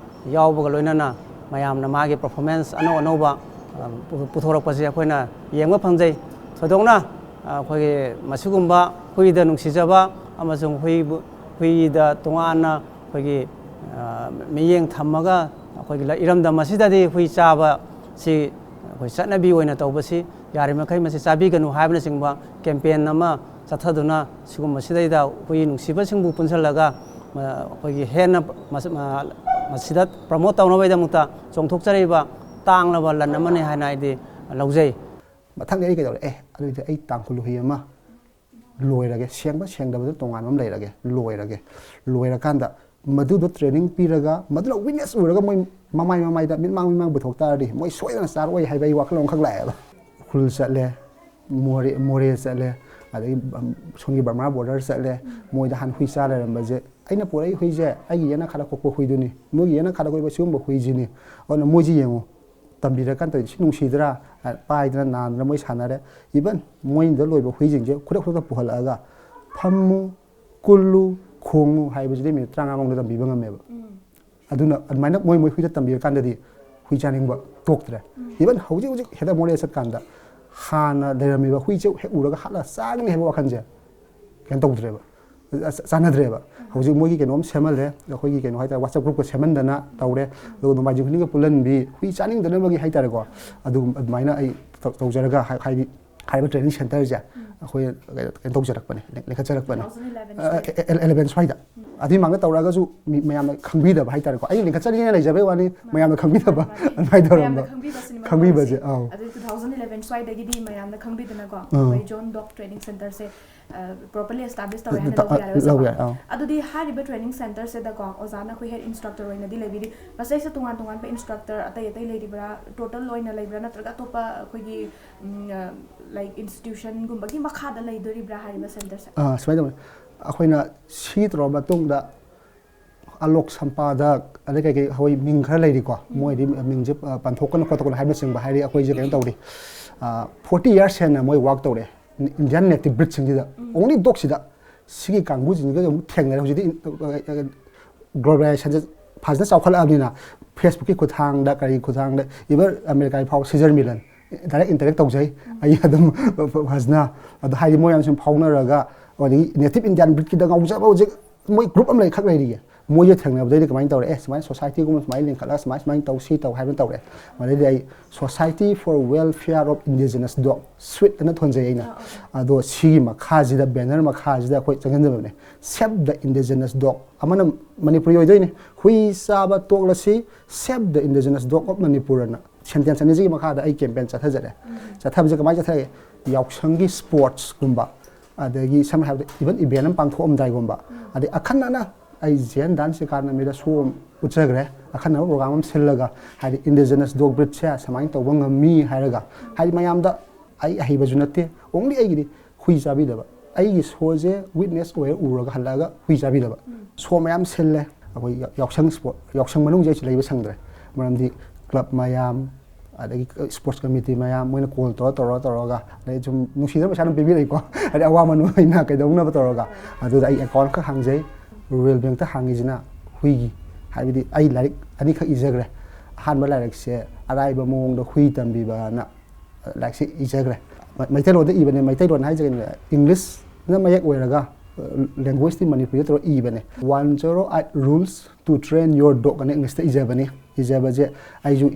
ꯌꯥꯎꯕꯒ ꯂꯣꯏꯅꯅ ꯃꯌꯥꯝꯅ ꯃꯥꯒꯤ ꯄꯔꯐꯣꯔꯃꯦꯟꯁ ꯑꯅꯧ ꯑꯅꯧꯕ, ꯑ, ꯄꯨ-, ꯄꯨꯊꯣꯔꯛꯄꯁꯦ ꯑꯩꯈꯣꯏꯅ ꯌꯦꯡꯕ ꯐꯪꯖꯩ꯫ ꯊꯣꯏꯗꯣꯛꯅ, ꯑ, ꯑꯩꯈꯣꯏꯒꯤ ꯃꯁꯤꯒꯨꯝꯕ ꯍꯨꯏꯗ ꯅꯨꯡꯁꯤꯖꯕ ꯑꯃꯁꯨꯡ ꯍꯨꯏꯕꯨ, ꯍꯨꯏꯗ ꯇꯣꯉꯥꯟꯅ ꯑꯩꯈꯣꯏꯒꯤ, ꯑ, ꯃꯤꯠꯌꯦꯡ ꯊꯝꯃꯒ ꯑꯩꯈꯣꯏꯒꯤ ꯂ-, ꯏꯔꯝꯗꯝ ꯑꯁꯤꯗꯗꯤ ꯍꯨꯏ ꯆꯥꯕ ꯁꯤ ꯑꯩꯈꯣꯏ ꯆꯠꯅꯕꯤ ꯑꯣꯏꯅ ꯇꯧꯕꯁꯤ ꯌꯥꯔꯤꯃꯈꯩ ꯃꯁꯤ ꯆꯥꯕꯤꯒꯅꯨ ꯍꯥꯏꯕꯅꯆꯤꯡꯕ ꯀꯦꯝꯄꯦꯟ ꯑꯃ ꯆꯠꯊꯗꯨꯅ ꯁꯤꯒꯨꯝꯕꯁꯤꯗꯩꯗ ꯍꯨꯏ ꯅꯨꯡꯁꯤꯕꯁꯤꯡꯕꯨ ꯄꯨꯟꯁꯤꯜꯂꯒ, ꯑ, ꯑꯩꯈꯣꯏꯒꯤ ꯍꯦꯟꯅ ꯃꯁ-, ꯃ-, ꯃꯁꯤꯗ ꯄ꯭ꯔꯃꯣꯠ ꯇꯧꯅꯕꯒꯤꯗꯃꯛꯇ ꯆꯣꯡꯊꯣꯛꯆꯔꯤꯕ ꯇꯥꯡꯂꯕ ꯂꯟ ꯑꯃꯅꯤ ꯍꯥꯏꯅ ꯑꯩꯗꯤ ꯂꯧꯖꯩ꯫ ꯃꯊꯪꯗꯤ ꯑꯩ ꯀꯩꯗꯧꯔꯦ? ꯑꯦ, ꯑꯗꯨꯗꯤ ꯑꯩ ꯇꯥꯡꯈꯨꯜ ꯍꯨꯏ ꯑꯃ ꯂꯣꯏꯔꯒꯦ, ꯁꯦꯡꯕ ꯁꯦꯡꯗꯕꯗꯨ ꯇꯣꯉꯥꯟꯕ ꯑꯃ ꯂꯩꯔꯒꯦ, ꯂꯣꯏꯔꯒꯦ꯫ ꯂꯣꯏꯔꯀꯥꯟꯗ ꯃꯗꯨꯗꯣ ꯇ꯭ꯔꯦꯅꯤꯡ ꯄꯤꯔꯒ, ꯃꯗꯨꯅ ꯋꯤꯠꯅꯦꯁ ꯑꯣꯏꯔꯒ ꯃꯣꯏ ꯃꯃꯥꯏ ꯃꯃꯥꯏꯗ ꯃꯤꯠꯃꯥꯡ ꯃꯤꯠꯃꯥꯡ ꯄꯨꯊꯣꯛ ꯇꯥꯔꯗꯤ ꯃꯣꯏ ꯁꯣꯏꯗꯅ ꯆꯥꯔꯛꯑꯣꯏ ꯍꯥꯏꯕ ꯑꯩ ꯋꯥꯈꯜꯂꯣꯟ ꯑꯈꯛ ꯂꯥꯛꯑꯦꯕ꯫ ꯎꯈ꯭ꯔꯨꯜ ꯆꯠꯂꯦ, ꯃꯣꯔꯦ, ꯃꯣꯔꯦ ꯆꯠꯂꯦ, ꯑꯗꯒꯤ, ꯎꯝ, ꯁꯣꯝꯒꯤ ꯕꯔꯃꯥ ꯕꯣꯔꯗꯔ ꯆꯠꯂꯦ, ꯃꯣꯏꯗ ꯍꯥꯟꯅ ꯍꯨꯏ ꯆꯥ ꯂꯩꯔꯝꯕꯁꯦ, ꯑꯩꯅ ꯄꯨꯔꯛꯏ ꯍꯨꯏꯁꯦ ꯑꯩꯒꯤ ꯌꯦꯅꯈꯥꯗ ꯀꯣꯛꯄ ꯍꯨꯏꯗꯨꯅꯤ, ꯃꯣꯏꯒꯤ ꯌꯦꯅꯈꯥꯗ ꯀꯣꯛꯄ ꯁꯤꯒꯨꯝꯕ ꯍꯨꯏꯁꯤꯅꯤ꯫ ꯑꯗꯨꯅ ꯃꯣꯏꯁꯤ ꯌꯦꯡꯉꯨ, ꯇꯝꯕꯤꯔꯀꯥꯟꯗ ꯁꯤ ꯅꯨꯡꯁꯤꯗ꯭ꯔꯥ? ꯄꯥꯏꯗꯅ ꯅꯥꯟꯗꯅ ꯃꯣꯏ ꯁꯥꯟꯅꯔꯦ꯫ Even ꯃꯣꯏꯗ ꯂꯣꯏꯕ ꯍꯨꯏꯁꯤꯡꯁꯦ ꯈꯨꯗꯛ ꯈꯨꯗꯛꯇ ꯄꯨꯍꯜꯂꯛꯑꯒ ꯐꯝꯃꯨ, ꯀꯨꯜꯂꯨ, ꯈꯣꯡꯉꯨ ꯍꯥꯏꯕꯁꯤꯗꯤ ꯃꯤꯅꯤꯠ ꯇꯔꯥꯃꯉꯥ ꯃꯅꯨꯡꯗ ꯇꯝꯕꯤꯕ ꯉꯝꯃꯦꯕ꯫ ꯎꯝ꯫ ꯑꯗꯨꯅ ꯑꯗꯨꯃꯥꯏꯅ ꯃꯣꯏ ꯃꯣꯏ ꯍꯨꯏꯗ ꯇꯝꯕꯤꯔꯀꯥꯟꯗꯗꯤ ꯍꯨꯏ ꯆꯥꯅꯤꯡꯕ ꯇꯣꯛꯇ꯭ꯔꯦ꯫ ꯎꯝ꯫ Even ꯍꯧꯖꯤꯛ ꯍꯧꯖꯤꯛ ꯍꯦꯛꯇ ꯃꯣꯔꯦ ꯆꯠꯀꯥꯟꯗ ꯍꯥꯟꯅ ꯂꯩꯔꯝꯃꯤꯕ ꯍꯨꯏꯁꯦ ꯍꯦꯛ ꯎꯔꯒ ꯍꯥꯠꯂ ꯆꯥꯒꯅꯤ ꯍꯥꯏꯕ ꯋꯥꯈꯜꯁꯦ ꯀꯩꯅꯣ ꯇꯧꯗ꯭ꯔꯦꯕ, ꯑ, ꯆ-, ꯆꯥꯟꯅꯗ꯭ꯔꯦꯕ꯫ ꯍꯧꯖꯤꯛ ꯃꯣꯏꯒꯤ ꯀꯩꯅꯣꯝ ꯁꯦꯝꯍꯜꯂꯦ, ꯑꯩꯈꯣꯏꯒꯤ ꯀꯩꯅꯣ ꯍꯥꯏꯇꯥꯔꯦ, WhatsApp ꯒ꯭ꯔꯨꯞꯀ ꯁꯦꯝꯍꯟꯗꯅ ꯇꯧꯔꯦ꯫ ꯑꯗꯨꯒ ꯅꯣꯡꯃꯥꯏꯖꯤꯡ ꯈꯨꯗꯤꯡꯒ ꯄꯨꯜꯍꯟꯕꯤ, ꯍꯨꯏ ꯆꯥꯅꯤꯡꯗꯅꯕꯒꯤ ꯍꯥꯏꯇꯥꯔꯦꯀꯣ, ꯑꯗꯨꯒꯨꯝ-, ꯑꯗꯨꯃꯥꯏꯅ ꯑꯩ ꯇꯧ-, ꯇꯧꯖꯔꯒ ꯍꯥꯏ-, ꯍꯥꯏꯗꯤ ꯍꯥꯏꯔꯤꯕ ꯇ꯭ꯔꯦꯅꯤꯡ ꯁꯦꯟꯇꯔꯁꯦ ꯑꯩꯈꯣꯏ ꯀꯩꯅꯣ ꯇꯧꯖꯔꯛꯄꯅꯦ, ꯂꯤꯡ-, ꯂꯤꯡꯈꯠꯆꯔꯛꯄꯅꯦ꯫ Two thousand eleven ꯑ, ꯁ꯭ꯋꯥꯏꯗ꯫ ꯑꯦ-, ꯑꯦ-, eleven ꯁ꯭ꯋꯥꯏꯗ꯫ ꯑꯗꯨꯏ ꯃꯃꯥꯡꯗ ꯇꯧꯔꯛꯑꯒꯁꯨ ꯃꯤ ꯃꯌꯥꯝꯅ ꯈꯪꯕꯤꯗꯕ ꯍꯥꯏꯇꯥꯔꯦꯀꯣ, ꯑꯩꯅ ꯂꯤꯡꯈꯠꯆꯔꯤꯅ ꯂꯩꯖꯕꯩ ꯋꯥꯅꯤ, ꯃꯥꯅꯦ꯫ ꯃꯌꯥꯝꯅ ꯈꯪꯕꯤꯗꯕ, ꯃꯥꯅꯦ, ꯃꯥꯅꯦ꯫ ꯑꯗꯨꯃꯥꯏꯅ ꯃꯌꯥꯝꯅ ꯇꯧꯔꯝꯕ꯫ ꯈꯪꯕꯤꯕꯁꯤꯅꯤ ꯃꯔꯨ ꯈꯪꯕꯤꯕꯁꯦ, ꯑꯣꯏꯔꯤꯁꯦ꯫ ꯑꯧ꯫ ꯑꯗꯨꯗꯤ two thousand eleven ꯁ꯭ꯋꯥꯏꯗꯒꯤꯗꯤ ꯃꯌꯥꯝꯅ ꯈꯪꯕꯤꯗꯅꯀꯣ, ꯑꯥ꯫ ꯑꯩꯈꯣꯏ ꯖꯣꯟ ꯗꯣꯛ ꯇ꯭ꯔꯦꯅꯤꯡ ꯁꯦꯟꯇꯔꯁꯦ, ꯑ, properly establish ꯇꯧꯔꯦ ꯍꯥꯏꯅ ꯇ-, ꯂꯧꯕ ꯌꯥꯔꯦꯕ, ꯂꯧꯕ ꯁꯤꯀꯣ? ꯌꯥꯔꯦ, ꯑꯥ꯫ ꯑꯗꯨꯗꯤ ꯍꯥꯏꯔꯤꯕ ꯇ꯭ꯔꯦꯅꯤꯡ ꯁꯦꯟꯇꯔꯁꯤꯗꯀꯣ, ꯑꯣꯖꯥꯅ ꯑꯩꯈꯣꯏ ꯍꯦꯗ ꯏꯟꯁꯇ꯭ꯔꯛꯇꯔ ꯑꯣꯏꯅꯗꯤ ꯂꯩꯕꯤꯔꯤ꯫ ꯃꯁꯤꯗꯩꯁꯤꯗ ꯇꯣꯉꯥꯟ ꯇꯣꯉꯥꯟꯕ ꯏꯟꯁꯇ꯭ꯔꯛꯇꯔ ꯑꯇꯩ ꯑꯇꯩ ꯂꯩꯔꯤꯕ꯭ꯔꯥ? ꯇꯣꯇꯦꯜ ꯑꯣꯏꯅ ꯂꯩꯕ꯭ꯔꯥ? ꯅꯠꯇ꯭ꯔꯒ ꯑꯇꯣꯞꯄ ꯑꯩꯈꯣꯏꯒꯤ, ꯎꯝ, ꯑ, like, ꯏꯟꯁꯇꯤꯇ꯭ꯌꯨꯁꯟꯒꯨꯝꯕꯒꯤ ꯃꯈꯥꯗ ꯂꯩꯗꯣꯔꯤꯕ꯭ꯔꯥ ꯍꯥꯏꯔꯤꯕ ꯁꯦꯟꯇꯔꯁꯦ? ꯑꯥ, ꯁꯨꯃꯥꯏꯅ ꯇꯧꯕꯅꯤ꯫ ꯑꯩꯈꯣꯏꯅ ꯁꯤ ꯇꯧꯔꯕ ꯃꯇꯨꯡꯗ ꯑꯂꯣꯛ ꯁꯝꯄꯥꯗꯛ, ꯑꯗꯩ ꯀꯩꯀꯩ ꯍꯣꯏ ꯃꯤꯡ ꯈꯔ ꯂꯩꯔꯤꯀꯣ꯫ ꯃꯣꯏꯗꯤ ꯃꯤꯡꯁꯦ, ꯑ, ꯄꯟꯊꯣꯛꯀꯅꯨ ꯈꯣꯠꯇꯣꯛꯀꯅꯨ ꯍꯥꯏꯕꯅꯆꯤꯡꯕ ꯍꯥꯏꯔꯤ꯫ ꯑꯩꯈꯣꯏꯁꯦ ꯀꯩꯅꯣ ꯇꯧꯔꯤ, ꯑ, ꯐꯣꯔꯇꯤ ꯌꯔꯁ ꯍꯦꯟꯅ ꯃꯣꯏ ꯋꯥꯛ ꯇꯧꯔꯦ꯫ ꯏꯟꯗꯤꯌꯥꯟ ꯅꯦꯇꯤꯚ ꯕ꯭ꯔꯤꯗꯁꯤꯡꯁꯤꯗ, ꯑꯣꯡꯂꯤ ꯗꯣꯛꯁꯤꯗ, ꯁꯤꯒꯤ ꯀꯥꯡꯕꯨꯁꯤꯡꯁꯤꯒ ꯑꯃꯨꯛ ꯊꯦꯡꯅꯔꯦ꯫ ꯍꯧꯖꯤꯛꯇꯤ ꯒ꯭ꯂꯣꯕꯦꯂꯥꯏꯖꯦꯁꯟꯁꯦ ꯐꯖꯅ ꯆꯥꯎꯈꯠꯂꯛꯑꯕꯅꯤꯅ, ꯐꯦꯁꯕꯨꯛꯀꯤ ꯈꯨꯠꯊꯥꯡꯗ, ꯀꯔꯤ ꯈꯨꯠꯊꯥꯡꯗ, ꯏꯚꯟ ꯑꯃꯦꯔꯤꯀꯥꯒꯤ ꯐꯥꯎ ꯁꯤꯖꯔ ꯃꯤꯂꯟ ꯗꯥꯏꯔꯦꯛ ꯏꯟꯇꯔꯦꯛ ꯇꯧꯖꯩ ꯑꯩ ꯑꯗꯨꯝ ꯐꯖꯅ꯫ ꯑꯗꯣ ꯍꯥꯏꯗꯤ ꯃꯣꯏ ꯃꯌꯥꯝꯁꯨ ꯐꯥꯎꯅꯔꯒ, ꯑꯗꯒꯤ ꯅꯦꯇꯤꯚ ꯏꯟꯗꯤꯌꯥꯟ ꯕ꯭ꯔꯤꯗꯀꯤꯗ ꯉꯥꯎꯖꯕ ꯍꯧꯖꯤꯛ ꯃꯣꯏ ꯒ꯭ꯔꯨꯞ ꯑꯃ ꯂꯩ ꯈꯛ ꯂꯩꯔꯤꯌꯦ꯫ ꯃꯣꯏꯁꯦ ꯊꯦꯡꯅꯕꯗꯩꯗꯤ ꯀꯃꯥꯏꯅ ꯇꯧꯔꯦ? ꯑꯦ, ꯁꯨꯃꯥꯏꯅ ꯁꯣꯁꯥꯏꯇꯤꯒꯨꯝꯕ ꯁꯨꯃꯥꯏꯅ ꯂꯤꯡꯈꯠꯂꯒ ꯁꯨꯃꯥꯏ ꯁꯨꯃꯥꯏꯅ ꯇꯧꯁꯤ ꯇꯧ ꯍꯥꯏꯕ ꯇꯧꯔꯦ꯫ ꯃꯗꯩꯗꯤ ꯑꯩ Society for Welfare of Indigenous Dog, sweet ꯑꯅ ꯊꯣꯟꯖꯩ ꯑꯩꯅ꯫ ꯑꯗꯣ ꯁꯤꯒꯤ ꯃꯈꯥꯁꯤꯗ, ꯕꯦꯅꯔ ꯃꯈꯥꯁꯤꯗ ꯑꯩꯈꯣꯏ ꯆꯪꯁꯤꯟꯖꯕꯅꯦ, Save the Indigenous Dog꯫ ꯑꯃꯅ ꯃꯅꯤꯄꯨꯔꯤ ꯑꯣꯏꯗꯣꯏꯅꯦ, "ꯍꯨꯏ ꯆꯥꯕ ꯇꯣꯛꯂꯁꯤ, Save the Indigenous Dog of Manipur" ꯑꯅ ꯁꯦꯟꯇꯦꯟꯁ ꯑꯅꯤꯁꯤꯒꯤ ꯃꯈꯥꯗ ꯑꯩ ꯀꯦꯝꯄꯦꯟ ꯆꯠꯊꯖꯔꯦ꯫ ꯆꯠꯊꯕꯁꯦ ꯀꯃꯥꯏꯅ ꯆꯠꯊꯒꯦ? ꯌꯥꯎꯁꯪꯒꯤ ꯁ꯭ꯄꯣꯔꯠꯁꯀꯨꯝꯕ, ꯑꯗꯒꯤ ꯁꯝꯅ ꯍꯥꯏꯔꯕꯗ ꯏꯚꯟ ꯏꯚꯦꯟ ꯑꯃ ꯄꯥꯡꯊꯣꯛꯑꯝꯗꯥꯏꯒꯨꯝꯕ, ꯑꯗꯩ ꯑꯈꯟꯅꯅ ꯑꯩ ꯖꯦꯟ ꯗꯥꯟꯁ ꯑꯦꯀꯥꯗꯃꯤꯗ ꯁꯣ ꯑꯃ ꯎꯠꯆꯈ꯭ꯔꯦ꯫ ꯑꯈꯟꯅꯕ ꯄ꯭ꯔꯣꯒ꯭ꯔꯥꯝ ꯑꯃ ꯁꯤꯜꯂꯒ, ꯍꯥꯏꯗꯤ ꯏꯟꯗꯤꯖꯤꯅꯁ ꯗꯣꯛ ꯕ꯭ꯔꯤꯗꯁꯦ ꯁꯨꯃꯥꯏꯅ ꯇꯧꯕ ꯉꯝꯃꯤ ꯍꯥꯏꯔꯒ, ꯍꯥꯏꯗꯤ ꯃꯌꯥꯝꯗ, ꯑꯩ ꯑꯍꯩꯕꯁꯨ ꯅꯠꯇꯦ, ꯑꯣꯡꯂꯤ ꯑꯩꯒꯤꯗꯤ ꯍꯨꯏ ꯆꯥꯕꯤꯗꯕ꯫ ꯑꯩꯒꯤ ꯁꯣꯁꯦ ꯋꯤꯠꯅꯦꯁ ꯑꯣꯏꯔ ꯎꯔꯒ ꯍꯜꯂꯛꯑꯒ ꯍꯨꯏ ꯆꯥꯕꯤꯗꯕ꯫ ꯁꯣ ꯃꯌꯥꯝ ꯁꯤꯜꯂꯦ꯫ ꯑꯩꯈꯣꯏ ꯌꯥ-, ꯌꯥꯎꯁꯪ ꯁ꯭ꯄꯣꯔꯠ, ꯌꯥꯎꯁꯪ ꯃꯅꯨꯡꯁꯦ ꯑꯩꯁꯨ ꯂꯩꯕ ꯁꯪꯗ꯭ꯔꯦ꯫ ꯃꯔꯝꯗꯤ ꯀ꯭ꯂꯕ ꯃꯌꯥꯝ, ꯑꯗꯒꯤ ꯁ꯭ꯄꯣꯔꯠꯁ ꯀꯃꯤꯇꯤ ꯃꯌꯥꯝ, ꯃꯣꯏꯅ ꯀꯣꯜ ꯇꯧꯔ, ꯇꯧꯔ, ꯇꯧꯔꯒ, ꯑꯗꯩ ꯁꯨꯝ ꯅꯨꯡꯁꯤꯗꯅ ꯄꯩꯁꯥ ꯑꯗꯨꯝ ꯄꯤꯕꯤꯔꯛꯏꯀꯣ꯫ ꯍꯥꯏꯗꯤ ꯑꯋꯥꯃꯟ ꯑꯣꯏꯅ ꯀꯩꯗꯧꯅꯕ ꯇꯧꯔꯒ꯫ ꯑꯗꯨꯗ ꯑꯩ ꯑꯦꯀꯥꯎꯟ ꯈꯛ ꯍꯥꯡꯖꯩ꯫ ꯔꯨꯔꯦꯜ ꯕꯦꯡꯛꯇ ꯍꯥꯡꯉꯤꯁꯤꯅ ꯍꯨꯏꯒꯤ, ꯍꯥꯏꯕꯗꯤ ꯑꯩ ꯂꯥꯏꯔꯤꯛ ꯑꯅꯤꯈꯛ ꯏꯖꯈ꯭ꯔꯦ꯫ ꯑꯍꯥꯟꯕ ꯂꯥꯏꯔꯤꯛꯁꯦ ꯑꯔꯥꯏꯕ ꯃꯑꯣꯡꯗ ꯍꯨꯏ ꯇꯝꯕꯤꯕꯅ ꯂꯥꯏꯔꯤꯛꯁꯦ ꯏꯖꯈ꯭ꯔꯦ꯫ ꯃ-, ꯃꯩꯇꯩꯂꯣꯟꯗ ꯏꯕꯅꯦ, ꯃꯩꯇꯩꯂꯣꯟ ꯍꯥꯏꯁꯦ ꯀꯩꯅꯣ? ꯏꯪꯂꯤꯁꯅ ꯃꯌꯦꯛ ꯑꯣꯏꯔꯒ, ꯑ, ꯂꯦꯡꯒ꯭ꯋꯦꯖꯇꯤ ꯃꯅꯤꯄꯨꯔꯤꯗ ꯇꯧꯔꯒ ꯏꯕꯅꯦ꯫ One zero eight rules to train your dog ꯑꯅ ꯏꯪꯂꯤꯁꯇ ꯏꯖꯕꯅꯤ꯫ ꯏꯖꯕꯁꯦ ꯑꯩꯁꯨ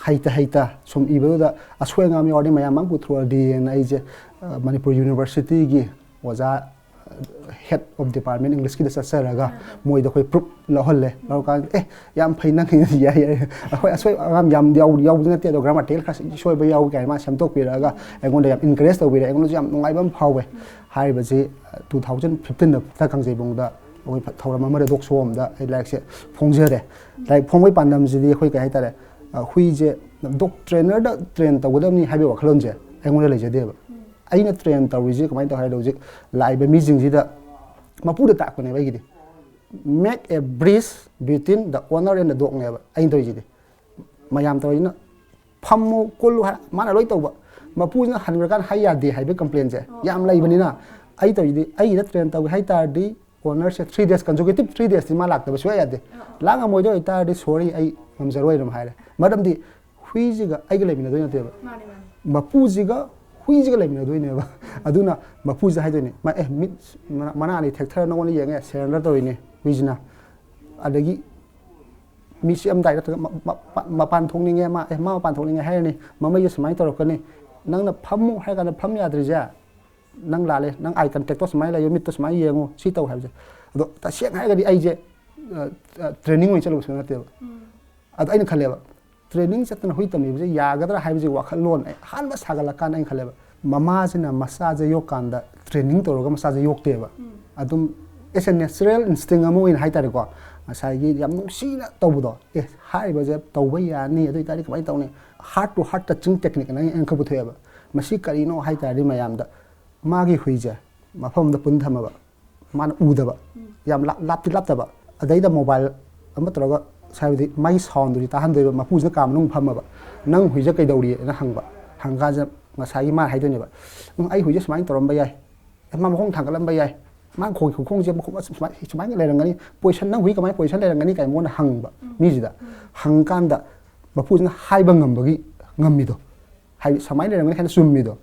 ꯍꯩꯇ ꯍꯩꯇ ꯁꯨꯝ ꯏꯕꯗꯨꯗ ꯑꯁꯣꯏ ꯑꯉꯥꯝ ꯌꯥꯎꯔꯗꯤ ꯃꯌꯥꯝ ꯃꯥꯡ ꯄꯨꯊꯣꯔꯛꯑꯗꯤꯅ ꯑꯩꯁꯦ, ꯑ, ꯃꯅꯤꯄꯨꯔ ꯌꯨꯅꯤꯚꯔꯁꯤꯇꯤꯒꯤ ꯑꯣꯖꯥ, ꯑ, ꯍꯦꯗ ꯑꯣꯐ ꯗꯤꯄꯥꯔꯠꯃꯦꯟ ꯏꯪꯂꯤꯁꯀꯤꯗ ꯆꯠꯆꯔꯒ ꯃꯣꯏꯗ ꯑꯩꯈꯣꯏ ꯄ꯭ꯔꯨꯞ ꯂꯧꯍꯜꯂꯦ꯫ ꯂꯧꯔꯀꯥꯟꯗ, "ꯑꯦ, ꯌꯥꯝ ꯐꯩ, ꯅꯪ ꯌꯥꯏ, ꯌꯥꯏ, ꯑꯩꯈꯣꯏ ꯑꯁꯣꯏ ꯑꯉꯥꯝ ꯌꯥꯝ ꯌꯥꯎ-, ꯌꯥꯎꯕꯗꯤ ꯅꯠꯇꯦ, ꯑꯗꯣ ꯒ꯭ꯔꯥꯃꯥꯔꯇꯤꯀꯦꯜ ꯈꯔ ꯁꯣꯏꯕ ꯌꯥꯎꯏ" ꯀꯥꯏꯅ ꯃꯥ ꯁꯦꯝꯗꯣꯛꯄꯤꯔꯛꯑꯒ ꯑꯩꯉꯣꯟꯗ ꯌꯥꯝ ꯏꯟꯀꯔꯦꯖ ꯇꯧꯕꯤꯔꯦ꯫ ꯑꯩꯉꯣꯟꯗꯁꯨ ꯌꯥꯝ ꯅꯨꯡꯉꯥꯏꯕ ꯑꯃ ꯐꯥꯎꯋꯦ꯫ ꯍꯥꯏꯔꯤꯕꯁꯤ, ꯑ, two thousand fifteen ꯗ ꯀꯥꯡꯖꯩꯕꯨꯡꯗ ꯑꯩꯈꯣꯏ ꯊꯧꯔꯝ ꯑꯃꯗ ꯗꯣꯛ ꯁꯣ ꯑꯃꯗ ꯑꯩ ꯂꯥꯏꯔꯤꯛꯁꯦ ꯐꯣꯡꯖꯔꯦ꯫ ꯂꯥꯏꯔꯤꯛ ꯐꯣꯡꯕꯒꯤ ꯄꯥꯟꯗꯝꯁꯤꯗꯤ ꯑꯩꯈꯣꯏ ꯀꯩ ꯍꯥꯏꯇꯥꯔꯦ, ꯑ, ꯍꯨꯏꯁꯦ ꯗꯣꯛ ꯇ꯭ꯔꯦꯅꯔꯗ ꯇ꯭ꯔꯦꯟ ꯇꯧꯒꯗꯕꯅꯤ ꯍꯥꯏꯕꯒꯤ ꯋꯥꯈꯜꯂꯣꯟꯁꯦ ꯑꯩꯉꯣꯟꯗ ꯂꯩꯖꯗꯦꯕ꯫ ꯑꯩꯅ ꯇ꯭ꯔꯦꯟ ꯇꯧꯔꯤꯁꯦ ꯀꯃꯥꯏꯅ ꯇꯧ ꯍꯥꯏꯔꯗꯤ, ꯍꯧꯖꯤꯛ ꯂꯥꯛꯏꯕ ꯃꯤꯁꯤꯡꯁꯤꯗ ꯃꯄꯨꯗ ꯇꯥꯛꯄꯅꯦꯕ ꯑꯩꯒꯤꯗꯤ꯫ Make a bridge between the owner and the dog ꯅꯦꯕ ꯑꯩꯅ ꯇꯧꯔꯤꯁꯤꯗꯤ꯫ ꯃꯌꯥꯝ ꯇꯧꯔꯤꯁꯤꯅ ꯐꯝꯃꯨ ꯀꯨꯜꯂꯨ ꯍꯥꯏ, ꯃꯥꯅ ꯂꯣꯏ ꯇꯧꯕ꯫ ꯃꯄꯨꯁꯤꯅ ꯍꯟꯈ꯭ꯔꯀꯥꯟꯗ ꯍꯥꯏ ꯌꯥꯗꯦ ꯍꯥꯏꯕꯒꯤ complain ꯁꯦ ꯌꯥꯝ ꯂꯩꯕꯅꯤꯅ, ꯑꯩ ꯇꯧꯔꯤꯁꯤꯗꯤ ꯑꯩꯒꯤꯗ train ꯇꯧꯒꯦ ꯍꯥꯏ ꯇꯥꯔꯗꯤ owner ꯁꯦ three days, consecutive three days T ꯃꯥ ꯂꯥꯛꯇꯕ ꯁꯨꯡꯌꯥ ꯌꯥꯗꯦ꯫ ꯂꯥꯛꯉꯝꯃꯣꯏꯗꯣꯏ ꯑꯣꯏꯇꯥꯔꯗꯤ sorry, ꯑꯩ ꯉꯝꯖꯔꯣꯏ ꯑꯗꯨꯝ ꯍꯥꯏꯔꯦ꯫ ꯃꯔꯝꯗꯤ ꯍꯨꯏꯁꯤꯒ ꯑꯩꯒ ꯂꯩꯃꯤꯟꯅꯗꯣꯏ ꯅꯠꯇꯦꯕ꯫ ꯃꯥꯅꯦ, ꯃꯥꯅꯦ꯫ ꯃꯄꯨꯁꯤꯒ ꯍꯨꯏꯁꯤꯒ ꯂꯩꯃꯤꯟꯅꯗꯣꯏꯅꯦꯕ꯫ ꯑꯗꯨꯅ ꯃꯄꯨꯁꯤꯗ ꯍꯥꯏꯗꯣꯏꯅꯦ, "ꯃꯥ, ꯑꯦ, ꯃꯤꯠ ꯃꯅꯥ, ꯃꯅꯥ ꯑꯅꯤ ꯊꯦꯛꯊꯔ ꯅꯉꯣꯟꯗ ꯌꯦꯡꯉꯦ, surrender ꯇꯧꯔꯤꯅꯦ ꯍꯨꯏꯁꯤꯅ"꯫ ꯑꯗꯒꯤ ꯃꯤ ꯆꯤꯛꯑꯝꯗꯥꯏꯗ ꯅꯠꯇ꯭ꯔꯒ ꯃ-, ꯃ-, ꯃ-, ꯃꯄꯥꯟ ꯊꯣꯛꯅꯤꯡꯉꯦ, ꯃꯥ, "ꯑꯦ, ꯃꯥ ꯃꯄꯥꯟ ꯊꯣꯛꯅꯤꯡꯉꯦ" ꯍꯥꯏꯔꯅꯤ, "ꯃꯃꯩꯁꯦ ꯁꯨꯃꯥꯏꯅ ꯇꯧꯔꯛꯀꯅꯤ, ꯅꯪꯅ ꯐꯝꯃꯨ ꯍꯥꯏꯔ ꯀꯥꯟꯗ ꯐꯝ ꯌꯥꯗ꯭ꯔꯤꯁꯦ ꯅꯪ ꯂꯥꯜꯂꯦ, ꯅꯪ eye contact ꯇꯣ ꯁꯨꯃꯥꯏꯅ ꯂꯩꯌꯨ, ꯃꯤꯠꯇꯣ ꯁꯨꯃꯥꯏꯅ ꯌꯦꯡꯉꯨ, ꯁꯤ ꯇꯧ" ꯍꯥꯏꯕꯁꯦ꯫ ꯑꯗꯣ ꯇꯁꯦꯡꯅ ꯍꯥꯏꯔꯒꯗꯤ ꯑꯩꯁꯦ, ꯑ, ꯑ, training ꯑꯣꯏꯅ ꯆꯠꯂꯨꯕꯁꯨ ꯅꯠꯇꯦꯕ꯫ ꯑꯗꯣ ꯑꯩꯅ ꯈꯜꯂꯦꯕ, training ꯆꯠꯇꯅ ꯍꯨꯏ ꯇꯝꯕꯤꯕꯁꯦ ꯌꯥꯒꯗ꯭ꯔꯥ ꯍꯥꯏꯕꯁꯤ ꯋꯥꯈꯜꯂꯣꯟ ꯑꯩ ꯑꯍꯥꯟꯕ ꯁꯥꯒꯠꯂꯀꯥꯟꯗ ꯑꯩꯅ ꯈꯜꯂꯦꯕ, ꯃꯃꯥꯁꯤꯅ ꯃꯆꯥꯁꯦ ꯌꯣꯛꯀꯥꯟꯗ training ꯇꯧꯔꯒ ꯃꯆꯥꯁꯦ ꯌꯣꯛꯇꯦꯕ꯫ ꯑꯗꯨꯝ as a natural instinct ꯑꯃ ꯑꯣꯏꯅ ꯍꯥꯏꯇꯥꯔꯦꯀꯣ, ꯉꯁꯥꯏꯒꯤ ꯌꯥꯝ ꯅꯨꯡꯁꯤꯅ ꯇꯧꯕꯗꯣ, "ꯑꯦ, ꯍꯥꯏꯔꯤꯕꯁꯦ ꯇꯧꯕ ꯌꯥꯅꯤ, ꯑꯗꯨ ꯑꯣꯏꯇꯥꯔꯗꯤ ꯀꯃꯥꯏꯅ ꯇꯧꯅꯤ?" Heart to heart touching technique ꯑꯅ ꯑꯩꯅ ꯈꯔ ꯄꯨꯊꯣꯛꯑꯦꯕ꯫ ꯃꯁꯤ ꯀꯔꯤꯅꯣ ꯍꯥꯏ ꯇꯥꯔꯗꯤ ꯃꯌꯥꯝꯗ, ꯃꯥꯒꯤ ꯍꯨꯏꯁꯦ ꯃꯐꯝ ꯑꯃꯗ ꯄꯨꯟ ꯊꯝꯃꯕ, ꯃꯥꯅ ꯎꯗꯕ, ꯌꯥꯝ ꯂꯥꯞ-, ꯂꯥꯞꯇꯤ ꯂꯥꯞꯇꯕ, ꯑꯗꯩꯗ mobile ꯑꯃ ꯇꯧꯔꯒ, ꯍꯥꯏꯕꯗꯤ ꯃꯥꯒꯤ sound ꯗꯨꯗꯤ ꯇꯥꯍꯟꯗꯣꯏꯕ, ꯃꯄꯨꯁꯤꯅ ꯀꯥ ꯃꯅꯨꯡ ꯐꯝꯃꯕ, "ꯅꯪ ꯍꯨꯏꯁꯦ ꯀꯩꯗꯧꯔꯤꯅ?" ꯍꯪꯕ꯫ ꯍꯪꯀꯥꯟꯁꯤꯗ ꯉꯁꯥꯏꯒꯤ ꯃꯥꯅ ꯍꯥꯏꯗꯣꯏꯅꯦꯕ, "ꯎꯝ, ꯑꯩ ꯍꯨꯏꯁꯦ ꯁꯨꯃꯥꯏꯅ ꯇꯧꯔꯝꯕ ꯌꯥꯏ, ꯑꯦ, ꯃꯥ ꯃꯈꯣꯡ ꯊꯥꯡꯒꯠꯂꯝꯕ ꯌꯥꯏ, ꯃꯥ ꯈꯣꯡ-, ꯈꯣꯡꯁꯦ ꯃꯈꯣꯡ ꯑꯁ ꯁꯨꯃꯥꯏ-, ꯁꯨꯃꯥꯏꯅ ꯂꯩꯔꯝꯒꯅꯤ, position, ꯅꯪ ꯍꯨꯏ ꯀꯃꯥꯏꯅ position ꯂꯩꯔꯝꯒꯅꯤ?" ꯀꯥꯏꯅ ꯃꯉꯣꯟꯗ ꯍꯪꯕ꯫ ꯃꯤꯁꯤꯗ ꯍꯪꯀꯥꯟꯗ ꯃꯄꯨꯁꯤꯅ ꯍꯥꯏꯕ ꯉꯝꯕꯒꯤ, ꯉꯝꯃꯤꯗꯣ, ꯍꯥꯏꯗꯤ ꯁꯨꯃꯥꯏꯅ ꯂꯩꯔꯝꯒꯅꯤ ꯍꯥꯏꯅ ꯆꯨꯝꯃꯤꯗꯣ,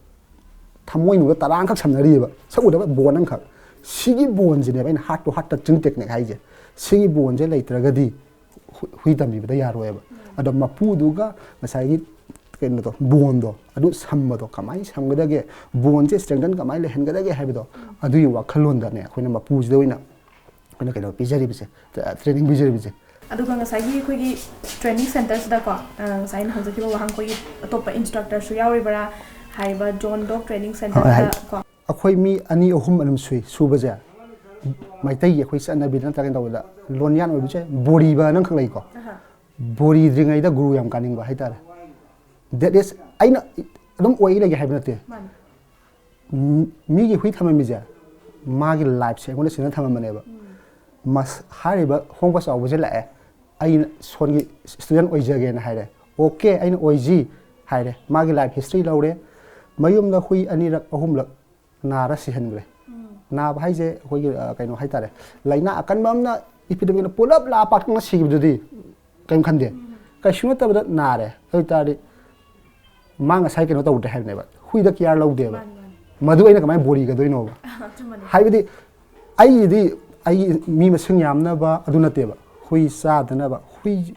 ꯊꯃꯣꯏꯅꯨꯡꯗ ꯇꯔꯥ ꯑꯃꯈꯛ ꯁꯝꯅꯔꯤꯑꯕ, ꯁꯛ ꯎꯗꯕ bond ꯑꯃꯈꯛ꯫ ꯁꯤꯒꯤ bond ꯁꯤꯅꯦꯕ ꯑꯩꯅ heart to heart touching technique ꯍꯥꯏꯁꯦ꯫ ꯁꯤꯒꯤ bond ꯁꯦ ꯂꯩꯇ꯭ꯔꯒꯗꯤ ꯍꯨ-, ꯍꯨꯏ ꯇꯝꯕꯤꯕꯗ ꯌꯥꯔꯣꯏꯕ꯫ ꯑꯗꯣ ꯃꯄꯨꯗꯨꯒ ꯉꯁꯥꯏꯒꯤ ꯀꯩꯅꯣꯗꯣ, bond ꯗꯣ, ꯑꯗꯨ ꯁꯝꯕꯗꯣ ꯀꯃꯥꯏꯅ ꯁꯝꯒꯗꯒꯦ, bond ꯁꯦ strengthen ꯀꯃꯥꯏꯅ ꯂꯩꯍꯟꯒꯗꯒꯦ ꯍꯥꯏꯕꯗꯣ, ꯑꯗꯨꯒꯤ ꯋꯥꯈꯜꯂꯣꯟꯗꯅꯦ ꯑꯩꯈꯣꯏꯅ ꯃꯄꯨꯁꯤꯗ ꯑꯣꯏꯅ ꯑꯩꯈꯣꯏꯅ ꯀꯩꯅꯣ ꯄꯤꯖꯔꯤꯕꯁꯦ, training ꯄꯤꯖꯔꯤꯕꯁꯦ꯫ ꯑꯗꯨꯒ ꯉꯁꯥꯏꯒꯤ ꯑꯩꯈꯣꯏꯒꯤ training centre ꯁꯤꯗꯀꯣ, ꯑ, ꯉꯁꯥꯏ ꯑꯩꯅ ꯍꯪꯖꯈꯤꯕ ꯋꯥꯍꯪ, ꯑꯩꯈꯣꯏꯒꯤ ꯑꯇꯣꯞꯄ instructor ꯁꯨ ꯌꯥꯎꯔꯤꯕ꯭ꯔꯥ ꯍꯥꯏꯔꯤꯕ John Dog Training Centre ꯁꯤꯗ ꯀꯣ? ꯑꯩꯈꯣꯏ ꯃꯤ ꯑꯅꯤ ꯑꯍꯨꯝ ꯑꯗꯨꯝ ꯁꯨꯏ꯫ ꯁꯨꯕꯁꯦ ꯃꯩꯇꯩꯒꯤ ꯑꯩꯈꯣꯏ ꯆꯠꯅꯕꯤꯗ ꯅꯠꯇ꯭ꯔꯒ ꯀꯩꯅꯣ ꯇꯧꯕꯗ ꯂꯣꯟꯌꯥꯟ ꯑꯣꯏꯕꯁꯦ ꯕꯣꯔꯤꯕ ꯑꯅ ꯑꯃꯈꯛ ꯂꯩꯀꯣ꯫ ꯕꯣꯔꯤꯗ꯭ꯔꯤꯉꯩꯗ ꯒꯨꯔꯨ ꯌꯥꯝ ꯀꯥꯅꯤꯡꯕ ꯍꯥꯏꯇꯥꯔꯦ꯫ That is, ꯑꯩꯅ ꯑꯗꯨꯝ ꯑꯣꯏ ꯂꯩꯒꯦ ꯍꯥꯏꯕ ꯅꯠꯇꯦ꯫ ꯃꯥꯅꯤ꯫ ꯃꯤ-, ꯃꯤꯒꯤ ꯍꯨꯏ ꯊꯝꯃꯝꯃꯤꯁꯦ ꯃꯥꯒꯤ life ꯁꯦ ꯑꯩꯉꯣꯟꯗ ꯁꯤꯟꯅ ꯊꯝꯃꯝꯕꯅꯦꯕ꯫ ꯃꯁ ꯍꯥꯏꯔꯤꯕ ꯍꯣꯡꯕ ꯆꯥꯎꯕꯁꯦ ꯂꯥꯛꯑꯦ, ꯑꯩꯅ ꯁꯣꯟꯒꯤ ꯁ꯭ꯇꯨꯗꯦꯟ ꯑꯣꯏꯖꯒꯦꯅ ꯍꯥꯏꯔꯦ꯫ "ꯑꯣꯀꯦ, ꯑꯩꯅ ꯑꯣꯏꯁꯤ" ꯍꯥꯏꯔꯦ꯫ ꯃꯥꯒꯤ ꯂꯥꯏꯐ ꯍꯤꯁꯇ꯭ꯔꯤ ꯂꯧꯔꯦ꯫ ꯃꯌꯨꯝꯗ ꯍꯨꯏ ꯑꯅꯤꯔꯛ ꯑꯍꯨꯝꯂꯛ ꯅꯥꯔ ꯁꯤꯍꯟꯈ꯭ꯔꯦ꯫ ꯅꯥꯕ ꯍꯥꯏꯁꯦ ꯑꯩꯈꯣꯏꯒꯤ, ꯑ, ꯀꯩꯅꯣ ꯍꯥꯏꯇꯥꯔꯦ, ꯂꯥꯏꯅꯥ ꯑꯀꯟꯕ ꯑꯃꯅ ꯏꯄꯤꯗꯦꯃꯤꯛꯅ ꯄꯨꯂꯞ ꯂꯥꯛꯑ ꯄꯥꯛꯇꯛꯅ ꯁꯤꯈꯤꯕꯗꯨꯗꯤ ꯀꯩꯝ ꯈꯟꯗꯦ꯫ ꯀꯩꯁꯨ ꯅꯠꯇꯕꯗ ꯅꯥꯔꯦ꯫ ꯑꯗꯨ ꯑꯣꯏ ꯇꯥꯔꯗꯤ ꯃꯥ ꯉꯁꯥꯏ ꯀꯩꯅꯣ ꯇꯧꯗ꯭ꯔꯦ ꯍꯥꯏꯕꯅꯦꯕ, ꯍꯨꯏꯗ ꯀꯤꯌꯥꯔ ꯂꯧꯗꯦꯕ꯫ ꯃꯥꯅꯤ, ꯃꯥꯅꯤ꯫ ꯃꯗꯨ ꯑꯩꯅ ꯀꯃꯥꯏꯅ ꯕꯣꯔꯤ ꯀꯗꯣꯏꯅꯣꯕ? ꯑꯆꯨꯝꯕꯅꯤ꯫ ꯍꯥꯏꯕꯗꯤ ꯑꯩꯒꯤꯗꯤ, ꯑꯩꯒꯤ ꯃꯤ ꯃꯁꯤꯡ ꯌꯥꯝꯅꯕ ꯑꯗꯨ ꯅꯠꯇꯦꯕ, ꯍꯨꯏ ꯆꯥꯗꯅꯕ, ꯍꯨꯏ,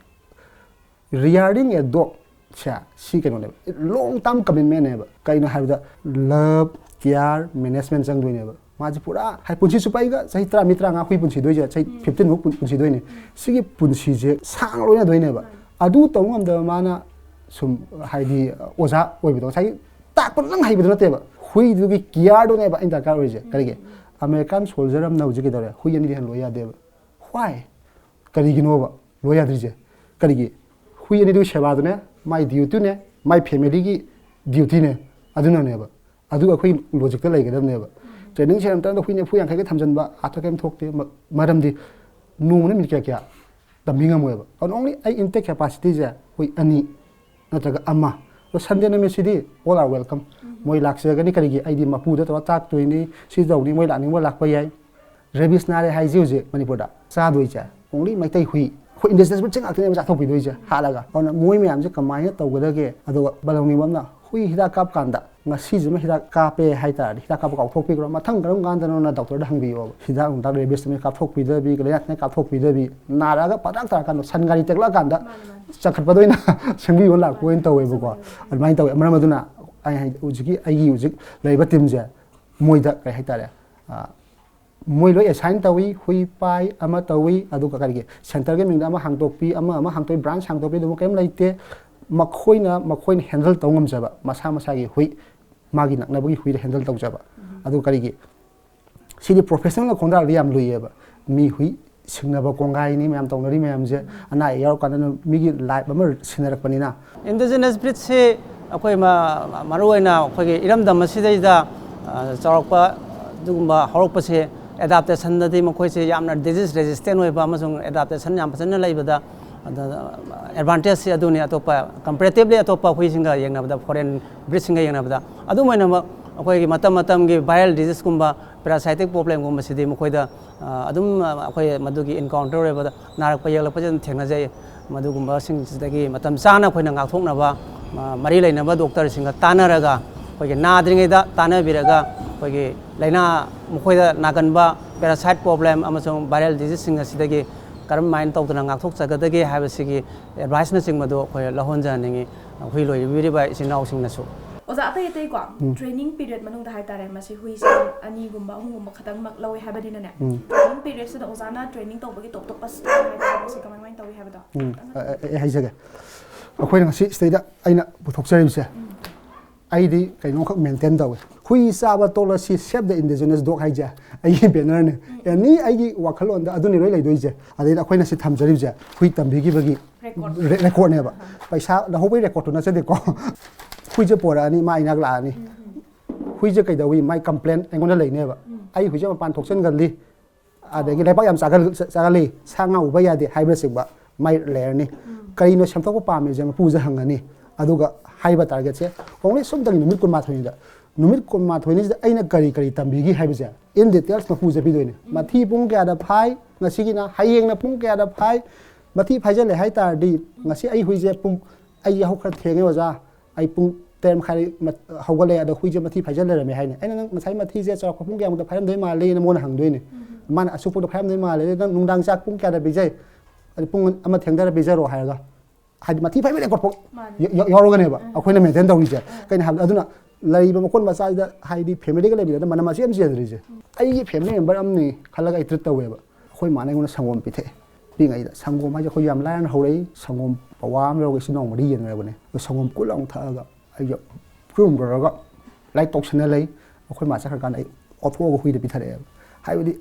rearing a dog ꯁꯦ, ꯁꯤ ꯀꯩꯅꯣꯅꯦꯕ, ꯂꯣꯡ ꯇꯥꯔꯝ ꯀꯃꯤꯠꯃꯦꯟꯅꯦꯕ꯫ ꯀꯩꯅꯣ ꯍꯥꯏꯕꯗ, ꯂꯕ, ꯀꯤꯌꯥꯔ, ꯃꯦꯅꯦꯖꯃꯦꯟ ꯆꯪꯗꯣꯏꯅꯦꯕ꯫ ꯃꯥꯁꯦ ꯄꯨꯔꯥ ꯍꯥꯏ, ꯄꯨꯟꯁꯤ ꯆꯨꯞꯄ ꯑꯩꯒ ꯆꯍꯤ ꯇꯔꯥ, ꯃꯤ ꯇꯔꯥꯉꯥ ꯍꯨꯏ ꯄꯨꯟꯁꯤꯗꯣꯏꯁꯦ, ꯆꯍꯤ ꯐꯤꯐꯇꯤꯟꯃꯨꯛ ꯄꯨꯟ-, ꯄꯨꯟꯁꯤꯗꯣꯏꯅꯦ꯫ ꯁꯤꯒꯤ ꯄꯨꯟꯁꯤꯁꯦ ꯁꯥꯡ ꯂꯣꯏꯅꯗꯣꯏꯅꯦꯕ꯫ ꯑꯗꯨ ꯇꯧ ꯉꯝꯗꯕ ꯃꯥꯅ ꯁꯨꯝ, ꯍꯥꯏꯗꯤ, ꯑꯣꯖꯥ ꯑꯣꯏꯕꯗꯣ, ꯉꯁꯥꯏꯒꯤ ꯇꯥꯛꯄꯗꯨꯗꯪ ꯍꯩꯕꯗꯨ ꯅꯠꯇꯦꯕ, ꯍꯨꯏꯗꯨꯒꯤ ꯀꯤꯌꯥꯔꯗꯨꯅꯦꯕ ꯑꯩꯅ ꯗꯔꯀꯥꯔ ꯑꯣꯏꯔꯤꯁꯦ꯫ ꯀꯔꯤꯒꯤ? ꯑꯃꯦꯔꯤꯀꯥꯟ ꯁꯣꯜꯖꯔ ꯑꯃꯅ ꯍꯧꯖꯤꯛ ꯀꯩꯗꯧꯔꯦ? ꯍꯨꯏ ꯑꯅꯤꯗꯤ ꯍꯦꯟꯅ ꯂꯣꯏ ꯌꯥꯗꯦꯕ꯫ Why? ꯀꯔꯤꯒꯤꯅꯣꯕ ꯂꯣꯏ ꯌꯥꯗ꯭ꯔꯤꯁꯦ? ꯀꯔꯤꯒꯤ? ꯍꯨꯏ ꯑꯅꯤꯗꯨꯒꯤ ꯁꯦꯕꯥꯗꯨꯅꯦ ꯃꯥꯏ ꯗ꯭ꯌꯨꯇꯤꯅꯦ, ꯃꯥꯏ ꯐꯦꯃꯤꯂꯤꯒꯤ ꯗ꯭ꯌꯨꯇꯤꯅꯦ, ꯑꯗꯨꯅꯅꯦꯕ꯫ ꯑꯗꯨ ꯑꯩꯈꯣꯏ ꯂꯣꯖꯤꯛꯇ ꯂꯩꯒꯗꯕꯅꯦꯕ꯫ ꯇ꯭ꯔꯦꯅꯤꯡ ꯁꯦꯟꯇꯔꯗ ꯍꯨꯏ ꯅꯤꯐꯨ ꯌꯥꯡꯈꯩꯒ ꯊꯝꯖꯤꯟꯕ ꯑꯥꯔꯊ ꯀꯩꯝ ꯊꯣꯛꯇꯦ꯫ ꯃ-, ꯃꯔꯝꯗꯤ ꯅꯣꯡꯃꯅ ꯃꯤꯅꯤꯠ ꯀꯌꯥ ꯀꯌꯥ ꯇꯝꯕꯤ ꯉꯝꯃꯣꯏꯕ꯫ Not only ꯑꯩ ꯏꯟꯇꯦꯛ ꯀꯦꯄꯥꯁꯤꯇꯤꯁꯦ ꯍꯨꯏ ꯑꯅꯤ ꯅꯠꯇ꯭ꯔꯒ ꯑꯃ꯫ ꯑꯗꯣ ꯁꯟꯗꯦ ꯅꯨꯃꯤꯠꯁꯤꯗꯤ all are welcome꯫ ꯃꯣꯏ ꯂꯥꯛꯆꯒꯅꯤ, ꯀꯔꯤꯒꯤ? ꯑꯩꯗꯤ ꯃꯄꯨꯗ ꯇꯧꯔ ꯇꯥꯛꯇꯣꯏꯅꯤ, ꯁꯤ ꯇꯧꯅꯤ, ꯃꯣꯏ ꯂꯥꯛꯅꯤꯡꯕ ꯂꯥꯛꯄ ꯌꯥꯏ꯫ ꯔꯦꯕꯤꯁ ꯅꯥꯔꯦ ꯍꯥꯏꯁꯤ ꯍꯧꯖꯤꯛ ꯃꯅꯤꯄꯨꯔꯗ ꯆꯥꯗꯣꯏꯁꯦ only ꯃꯩꯇꯩ ꯍꯨꯏ꯫ ꯑꯩꯈꯣꯏ ꯏꯟꯗꯤꯖꯤꯅꯁ ꯕ꯭ꯔꯤꯗꯁꯦ ꯉꯥꯛꯇꯅꯦꯕ ꯆꯥꯊꯣꯛꯄꯤꯗꯣꯏꯁꯦ ꯍꯥꯠꯂꯒ꯫ ꯑꯗꯨꯅ ꯃꯣꯏ ꯃꯌꯥꯝꯁꯦ ꯀꯃꯥꯏꯅ ꯇꯧꯒꯗꯒꯦ? ꯑꯗꯨꯒ ꯕꯂꯝꯅꯤꯡꯕ ꯑꯃꯅ ꯍꯨꯏ ꯍꯤꯗꯥꯛ ꯀꯥꯞꯀꯥꯟꯗ ꯉꯁꯤꯁꯤꯃ ꯍꯤꯗꯥꯛ ꯀꯥꯞꯄꯦ ꯍꯥꯏ ꯇꯥꯔꯗꯤ ꯍꯤꯗꯥꯛ ꯀꯥꯞꯄ ꯀꯥꯎꯊꯣꯛꯄꯤꯈ꯭ꯔꯣ, ꯃꯊꯪ ꯀꯔꯝ ꯀꯥꯟꯗꯅꯣꯅ ꯗꯣꯛꯇꯔꯗ ꯍꯪꯕꯤꯌꯣꯕ꯫ ꯍꯤꯗꯥꯛ ꯅꯨꯡꯗꯥꯛ ꯔꯦꯕꯤꯁꯇꯨꯅ ꯀꯥꯞꯊꯣꯛꯄꯤꯗꯕꯤ, ꯂꯥꯏꯅꯥ ꯇꯤꯟꯅꯥ ꯀꯥꯞꯊꯣꯛꯄꯤꯗꯕꯤ, ꯅꯥꯔꯛꯑꯒ ꯄꯗ꯭ꯔꯥꯛ ꯇꯥꯔꯀꯥꯟꯗ ꯁꯟ ꯒꯥꯔꯤ ꯇꯦꯛꯂꯛꯑꯀꯥꯟꯗ ꯆꯪꯈꯠꯄꯗ ꯑꯣꯏꯅ ꯁꯦꯝꯕꯤꯌꯣ ꯂꯥꯛꯄ ꯑꯣꯏꯅ ꯇꯧꯋꯦꯕꯀꯣ꯫ ꯑꯗꯨꯃꯥꯏꯅ ꯇꯧꯋꯦ꯫ ꯃꯔꯝ ꯑꯗꯨꯅ ꯑꯩ ꯍꯥꯏ-, ꯍꯧꯖꯤꯛꯀꯤ ꯑꯩꯒꯤ ꯍꯧꯖꯤꯛ ꯂꯩꯔꯤꯕ ꯇꯤꯝꯁꯦ ꯃꯣꯏꯗ ꯀꯩ ꯍꯥꯏꯇꯥꯔꯦ, ꯑ, ꯃꯣꯏ ꯂꯣꯏ ꯑꯦꯁꯥꯏꯟ ꯇꯧꯏ꯫ ꯍꯨꯏ ꯄꯥꯏ ꯑꯃ ꯇꯧꯏ, ꯑꯗꯨꯒ ꯀꯔꯤꯒꯤ ꯁꯦꯟꯇꯔꯒꯤ ꯃꯤꯡꯗ ꯑꯃ ꯍꯥꯡꯗꯣꯛꯄꯤ, ꯑꯃ ꯑꯃ ꯍꯥꯡꯗꯣꯛꯄꯤ, ꯕ꯭ꯔꯥꯟꯁ ꯍꯥꯡꯗꯣꯛꯄꯤ, ꯑꯗꯨꯒꯨꯝꯕ ꯀꯔꯤꯝ ꯂꯩꯇꯦ꯫ ꯃꯈꯣꯏꯅ, ꯃꯈꯣꯏꯅ ꯍꯦꯟꯗꯜ ꯇꯧ ꯉꯝꯖꯕ ꯃꯁꯥ ꯃꯁꯥꯒꯤ ꯍꯨꯏ, ꯃꯥꯒꯤ ꯅꯛꯅꯕꯒꯤ ꯍꯨꯏꯗ ꯍꯦꯟꯗꯜ ꯇꯧꯖꯕ꯫ ꯑꯗꯨ ꯀꯔꯤꯒꯤ? ꯁꯤꯗꯤ ꯄ꯭ꯔꯣꯐꯦꯁꯅꯦꯜꯅ ꯈꯣꯡꯗꯥꯔꯗꯤ ꯌꯥꯝ ꯂꯨꯏꯌꯦꯕ꯫ ꯃꯤ ꯍꯨꯏ ꯁꯤꯡꯅꯕ ꯀꯣꯡꯒꯥꯏꯅꯤ ꯃꯌꯥꯝ ꯇꯧꯅꯔꯤ ꯃꯌꯥꯝꯁꯦ꯫ ꯑꯅꯥ ꯑꯌꯦꯛ ꯌꯥꯎꯔꯀꯥꯟꯗ ꯃꯤꯒꯤ ꯂꯥꯏꯐ ꯑꯃ ꯁꯤꯟꯅꯔꯛꯄꯅꯤꯅ꯫ ꯏꯟꯗꯤꯖꯤꯅꯁ ꯕ꯭ꯔꯤꯗꯁꯤ ꯑꯩꯈꯣꯏ ꯃ-, ꯃꯔꯨꯑꯣꯏꯅ ꯑꯩꯈꯣꯏꯒꯤ ꯏꯔꯝꯗꯝ ꯑꯁꯤꯗꯩꯗ, ꯑ, ꯆꯥꯎꯔꯛꯄ, ꯑꯗꯨꯒꯨꯝꯕ ꯍꯧꯔꯛꯄꯁꯦ ꯑꯦꯗꯥꯞꯇꯦꯁꯟꯗꯗꯤ ꯃꯈꯣꯏꯁꯦ ꯌꯥꯝꯅ ꯗꯤꯖꯤꯁ ꯔꯦꯖꯤꯁꯇꯦꯟ ꯑꯣꯏꯕ ꯑꯃꯁꯨꯡ ꯑꯦꯗꯥꯞꯇꯦꯁꯟ ꯌꯥꯝ ꯐꯖꯅ ꯂꯩꯕꯗ, ꯑꯗ, ꯑꯦꯗꯚꯥꯟꯇꯦꯖꯁꯤ ꯑꯗꯨꯅꯤ꯫ ꯑꯇꯣꯞꯄ, ꯀꯝꯄꯦꯔꯦꯇꯤꯚꯂꯤ ꯑꯇꯣꯞꯄ ꯍꯨꯏꯁꯤꯡꯒ ꯌꯦꯡꯅꯕꯗ, ꯐꯣꯔꯦꯟ ꯕ꯭ꯔꯤꯗꯁꯤꯡꯒ ꯌꯦꯡꯅꯕꯗ꯫ ꯑꯗꯨꯝ ꯑꯣꯏꯅꯃꯛ, ꯑꯩꯈꯣꯏꯒꯤ ꯃꯇꯝ ꯃꯇꯝꯒꯤ ꯚꯥꯏꯔꯦꯜ ꯗꯤꯖꯤꯁꯀꯨꯝꯕ, ꯄꯦꯔꯥꯁꯥꯏꯇꯤꯛ ꯄ꯭ꯔꯣꯕ꯭ꯂꯦꯝꯒꯨꯝꯕꯁꯤꯗꯤ ꯃꯈꯣꯏꯗ, ꯑ, ꯑꯗꯨꯝ, ꯑ, ꯑꯩꯈꯣꯏ ꯃꯗꯨꯒꯤ ꯏꯟꯀꯥꯎꯟꯇꯔ ꯑꯣꯏꯕꯗ, ꯅꯥꯔꯛꯄ ꯌꯦꯛꯂꯛꯄꯁꯦ ꯑꯗꯨꯝ ꯊꯦꯡꯅꯖꯩ꯫ ꯃꯗꯨꯒꯨꯝꯕꯁꯤꯡꯁꯤꯗꯒꯤ ꯃꯇꯝ ꯆꯥꯅ ꯑꯩꯈꯣꯏꯅ ꯉꯥꯛꯊꯣꯛꯅꯕ, ꯑ, ꯃꯔꯤ ꯂꯩꯅꯕ ꯗꯣꯛꯇꯔꯁꯤꯡꯒ ꯇꯥꯟꯅꯔꯒ, ꯑꯩꯈꯣꯏꯒꯤ ꯅꯥꯗ꯭ꯔꯤꯉꯩꯗ ꯇꯥꯟꯅꯕꯤꯔꯒ, ꯑꯩꯈꯣꯏꯒꯤ ꯂꯥꯏꯅꯥ, ꯃꯈꯣꯏꯗ ꯅꯥꯒꯟꯕ ꯄꯦꯔꯥꯁꯥꯏꯠ ꯄ꯭ꯔꯣꯕ꯭ꯂꯦꯝ ꯑꯃꯁꯨꯡ ꯚꯥꯏꯔꯦꯜ ꯗꯤꯖꯤꯁꯁꯤꯡ ꯑꯁꯤꯗꯒꯤ ꯀꯔꯝꯍꯥꯏꯅ ꯇꯧꯗꯅ ꯉꯥꯛꯊꯣꯛꯆꯒꯗꯒꯦ ꯍꯥꯏꯕꯁꯤꯒꯤ ꯑꯦꯗꯚꯥꯏꯁꯅꯆꯤꯡꯕꯗꯨ ꯑꯩꯈꯣꯏ ꯂꯧꯍꯟꯖꯍꯟꯅꯤꯡꯉꯤ, ꯍꯨꯏ ꯂꯣꯏꯕꯤꯔꯤꯕ ꯏꯆꯤꯟ ꯏꯅꯥꯎꯁꯤꯡꯅꯁꯨ꯫ ꯑꯣꯖꯥ, ꯑꯇꯩ ꯑꯇꯩꯀꯣ, ꯎꯝ꯫ ꯇ꯭ꯔꯦꯅꯤꯡ ꯄꯤꯔꯤꯌꯗ ꯃꯅꯨꯡꯗ ꯍꯥꯏꯇꯥꯔꯦ, ꯃꯁꯤ ꯍꯨꯏꯁꯦ ꯑꯅꯤꯒꯨꯝꯕ, ꯑꯍꯨꯝꯒꯨꯝꯕ ꯈꯛꯇꯪꯃꯛ ꯂꯧꯋꯦ ꯍꯥꯏꯕꯗꯤꯅꯅꯦ, ꯎꯝ꯫ ꯇ꯭ꯔꯦꯅꯤꯡ ꯄꯤꯔꯤꯌꯗꯁꯤꯗ ꯑꯣꯖꯥꯅ ꯇ꯭ꯔꯦꯅꯤꯡ ꯇꯧꯕꯒꯤ ꯇꯣꯞ ꯇꯣꯞꯄ ꯁ꯭ꯇꯥꯏꯜ ꯍꯥꯏꯇꯥꯔꯦ, ꯃꯁꯤ ꯀꯃꯥꯏ ꯀꯃꯥꯏꯅ ꯇꯧꯏ ꯍꯥꯏꯕꯗꯣ? ꯎꯝ꯫ ꯑ, ꯑ, ꯑꯩ ꯍꯥꯏꯖꯒꯦ꯫ ꯑꯩꯈꯣꯏꯅ ꯉꯁꯤ ꯁꯤꯗꯩꯗ ꯑꯩꯅ ꯄꯨꯊꯣꯛꯆꯔꯤꯕꯁꯦ, ꯎꯝ꯫ ꯑꯩꯗꯤ ꯀꯩꯅꯣꯝꯈꯛ ꯃꯦꯟꯇꯦꯟ ꯇꯧꯋꯤ꯫ "ꯍꯨꯏ ꯆꯥꯕ ꯇꯣꯛꯂꯁꯤ, Save the Indigenous Dog" ꯍꯥꯏꯁꯦ ꯑꯩꯒꯤ ꯕꯦꯅꯔꯅꯦ꯫ ꯎꯝ꯫ ꯑꯦꯅꯤ ꯑꯩꯒꯤ ꯋꯥꯈꯜꯂꯣꯟꯗ ꯑꯗꯨꯅꯤ ꯂꯣꯏ ꯂꯩꯗꯣꯏꯁꯦ꯫ ꯑꯗꯩꯗ ꯑꯩꯈꯣꯏꯅ ꯁꯤ ꯊꯝꯖꯔꯤꯕꯁꯦ ꯍꯨꯏ ꯇꯝꯕꯤꯈꯤꯕꯒꯤ ꯔꯦꯀꯣꯔꯗ꯫ ꯔꯦ-, ꯔꯦꯀꯣꯔꯗꯅꯦꯕ꯫ ꯑꯍꯥ꯫ ꯄꯩꯁꯥ ꯂꯧꯍꯧꯕꯒꯤ ꯔꯦꯀꯣꯔꯗꯇꯨ ꯅꯠꯆꯗꯦꯀꯣ꯫ ꯍꯨꯏꯁꯦ ꯄꯣꯔꯛꯑꯅꯤ, ꯃꯥ ꯏꯅꯥꯛ ꯂꯥꯛꯑꯅꯤ꯫ ꯎꯝ, ꯎꯝ꯫ ꯍꯨꯏꯁꯦ ꯀꯩꯗꯧꯏ? ꯃꯥꯏ ꯀꯝꯄ꯭ꯂꯦꯟ ꯑꯩꯉꯣꯟꯗ ꯂꯩꯅꯦꯕ꯫ ꯎꯝ꯫ "ꯑꯩ ꯍꯨꯏꯁꯦ ꯃꯄꯥꯟ ꯊꯣꯛꯆꯟꯒꯜꯂꯤ, ꯑꯗꯒꯤ ꯂꯩꯕꯥꯛ ꯌꯥꯝ ꯆꯥꯒꯜ-, ꯆꯥꯒꯜꯂꯤ, ꯁꯥ ꯉꯥ ꯎꯕ ꯌꯥꯗꯦ" ꯍꯥꯏꯕꯅꯆꯤꯡꯕ ꯃꯥꯏ ꯂꯩꯔꯅꯤ꯫ ꯎꯝ꯫ "ꯀꯔꯤꯅꯣ ꯁꯦꯝꯗꯣꯛꯄ ꯄꯥꯝꯃꯤꯁꯦ?" ꯃꯄꯨꯁꯦ ꯍꯪꯉꯅꯤ꯫ ꯑꯗꯨꯒ ꯍꯥꯏꯕ ꯇꯥꯔꯒꯦꯠꯁꯦ only ꯁꯨꯝꯇꯪꯒꯤ ꯅꯨꯃꯤꯠ ꯀꯨꯟꯃꯥꯊꯣꯏꯅꯤꯗ꯫ ꯅꯨꯃꯤꯠ ꯀꯨꯟꯃꯥꯊꯣꯏꯅꯤꯁꯤꯗ ꯑꯩꯅ ꯀꯔꯤ ꯀꯔꯤ ꯇꯝꯕꯤꯈꯤ ꯍꯥꯏꯕꯁꯦ in details ꯃꯄꯨꯁꯦ ꯄꯤꯗꯣꯏꯅꯦ꯫ ꯎꯝ꯫ ꯃꯊꯤ ꯄꯨꯡ ꯀꯌꯥꯗ ꯐꯥꯏ, ꯉꯁꯤꯒꯤꯅ, ꯍꯌꯦꯡꯅ ꯄꯨꯡ ꯀꯌꯥꯗ ꯐꯥꯏ, ꯃꯊꯤ ꯐꯥꯏꯖꯜꯂꯦ ꯍꯥꯏ ꯇꯥꯔꯗꯤ, ꯎꯝ꯫ "ꯉꯁꯤ ꯑꯩ ꯍꯨꯏꯁꯦ ꯄꯨꯡ, ꯑꯩ ꯌꯥꯍꯧ ꯈꯔ ꯊꯦꯡꯉꯦ ꯑꯣꯖꯥ, ꯑꯩ ꯄꯨꯡ ꯇꯔꯦꯠ ꯃꯈꯥꯏ ꯃ-, ꯍꯧꯒꯠꯂꯦ, ꯑꯗꯣ ꯍꯨꯏꯁꯦ ꯃꯊꯤ ꯐꯥꯏꯖꯜ ꯂꯩꯔꯝꯃꯦ" ꯍꯥꯏꯅꯦ꯫ ꯑꯩꯅ, "ꯅꯪ ꯉꯁꯥꯏ ꯃꯊꯤꯁꯦ ꯆꯥꯎꯔꯥꯛꯄ ꯄꯨꯡ ꯀꯌꯥꯃꯨꯛꯇ ꯐꯥꯏꯔꯝꯗꯣꯏ ꯃꯥꯜꯂꯤꯅ?" ꯃꯉꯣꯟꯗ ꯍꯪꯗꯣꯏꯅꯦ꯫ ꯎꯝ꯫ ꯃꯥꯅ "ꯑꯁꯨꯛ ꯄꯨꯡꯗ ꯐꯥꯏꯔꯝꯗꯣꯏ ꯃꯥꯜꯂꯦ, ꯑꯗꯩ ꯅꯪ ꯅꯨꯡꯗꯥꯡ ꯆꯥꯛ ꯄꯨꯡ ꯀꯌꯥꯗ ꯄꯤꯖꯩ?" ꯑꯗꯩ "ꯄꯨꯡ ꯑꯃ ꯊꯦꯡꯊꯔ ꯄꯤꯖꯔꯣ" ꯍꯥꯏꯔꯒ, ꯍꯥꯏꯗꯤ ꯃꯊꯤ ꯐꯥꯏꯕ ꯔꯦꯀꯣꯔꯗ ꯐꯥꯎ ꯃꯥꯅꯦ꯫ ꯌꯥ-, ꯌꯥ-, ꯌꯥꯎꯔꯒꯅꯦꯕ ꯎꯝ꯫ ꯑꯩꯈꯣꯏꯅ ꯃꯦꯟꯇꯦꯟ ꯇꯧꯔꯤꯁꯦ꯫ ꯎꯝ꯫ ꯀꯩꯅꯣ ꯍꯥꯏꯕꯗ, ꯑꯗꯨꯅ ꯂꯩꯔꯤꯕ ꯃꯀꯣꯟ ꯃꯆꯥꯁꯤꯗ, ꯍꯥꯏꯗꯤ ꯐꯦꯃꯤꯂꯤꯒ ꯂꯩꯃꯤꯟꯅꯗ ꯃꯅꯝ ꯑꯁꯤ ꯌꯥꯝ ꯆꯦꯟꯗ꯭ꯔꯤꯁꯦ꯫ ꯎꯝ꯫ ꯑꯩꯒꯤ ꯐꯦꯃꯤꯂꯤ ꯃꯦꯝꯕꯔ ꯑꯃꯅꯤ ꯈꯜꯂꯒ ꯑꯩ ꯇ꯭ꯔꯤꯠ ꯇꯧꯋꯦꯕ꯫ ꯑꯩꯈꯣꯏ ꯃꯥꯅ ꯑꯩꯉꯣꯟꯗ ꯁꯪꯒꯣꯝ ꯄꯤꯊꯛꯑꯦ꯫ ꯄꯤꯛꯏꯉꯩꯗ ꯁꯪꯒꯣꯝ ꯍꯥꯏꯁꯦ ꯑꯩꯈꯣꯏ ꯌꯥꯝ ꯂꯥꯏꯔꯅ ꯍꯧꯔꯛꯏ꯫ ꯁꯪꯒꯣꯝ ꯄꯋꯥ ꯑꯃ ꯂꯧꯔꯒ ꯏꯆꯤꯟ ꯏꯅꯥꯎ ꯃꯔꯤ ꯌꯦꯟꯅꯔꯕꯅꯦ꯫ ꯑꯗꯣ ꯁꯪꯒꯣꯝ ꯀꯨꯜ ꯑꯃꯨꯛ ꯊꯛꯑꯒ ꯑꯩꯁꯦ ꯆꯨꯝꯈ꯭ꯔꯒ ꯂꯥꯏꯔꯤꯛ ꯇꯧꯁꯟꯅ ꯂꯩ꯫ ꯑꯩꯈꯣꯏ ꯃꯥ ꯆꯠꯈ꯭ꯔꯀꯥꯟꯗ ꯑꯩ ꯑꯣꯠꯊꯣꯛꯑꯒ ꯍꯨꯏꯗ ꯄꯤꯊꯔꯛꯑꯦꯕ꯫ ꯍꯥꯏꯕꯗꯤ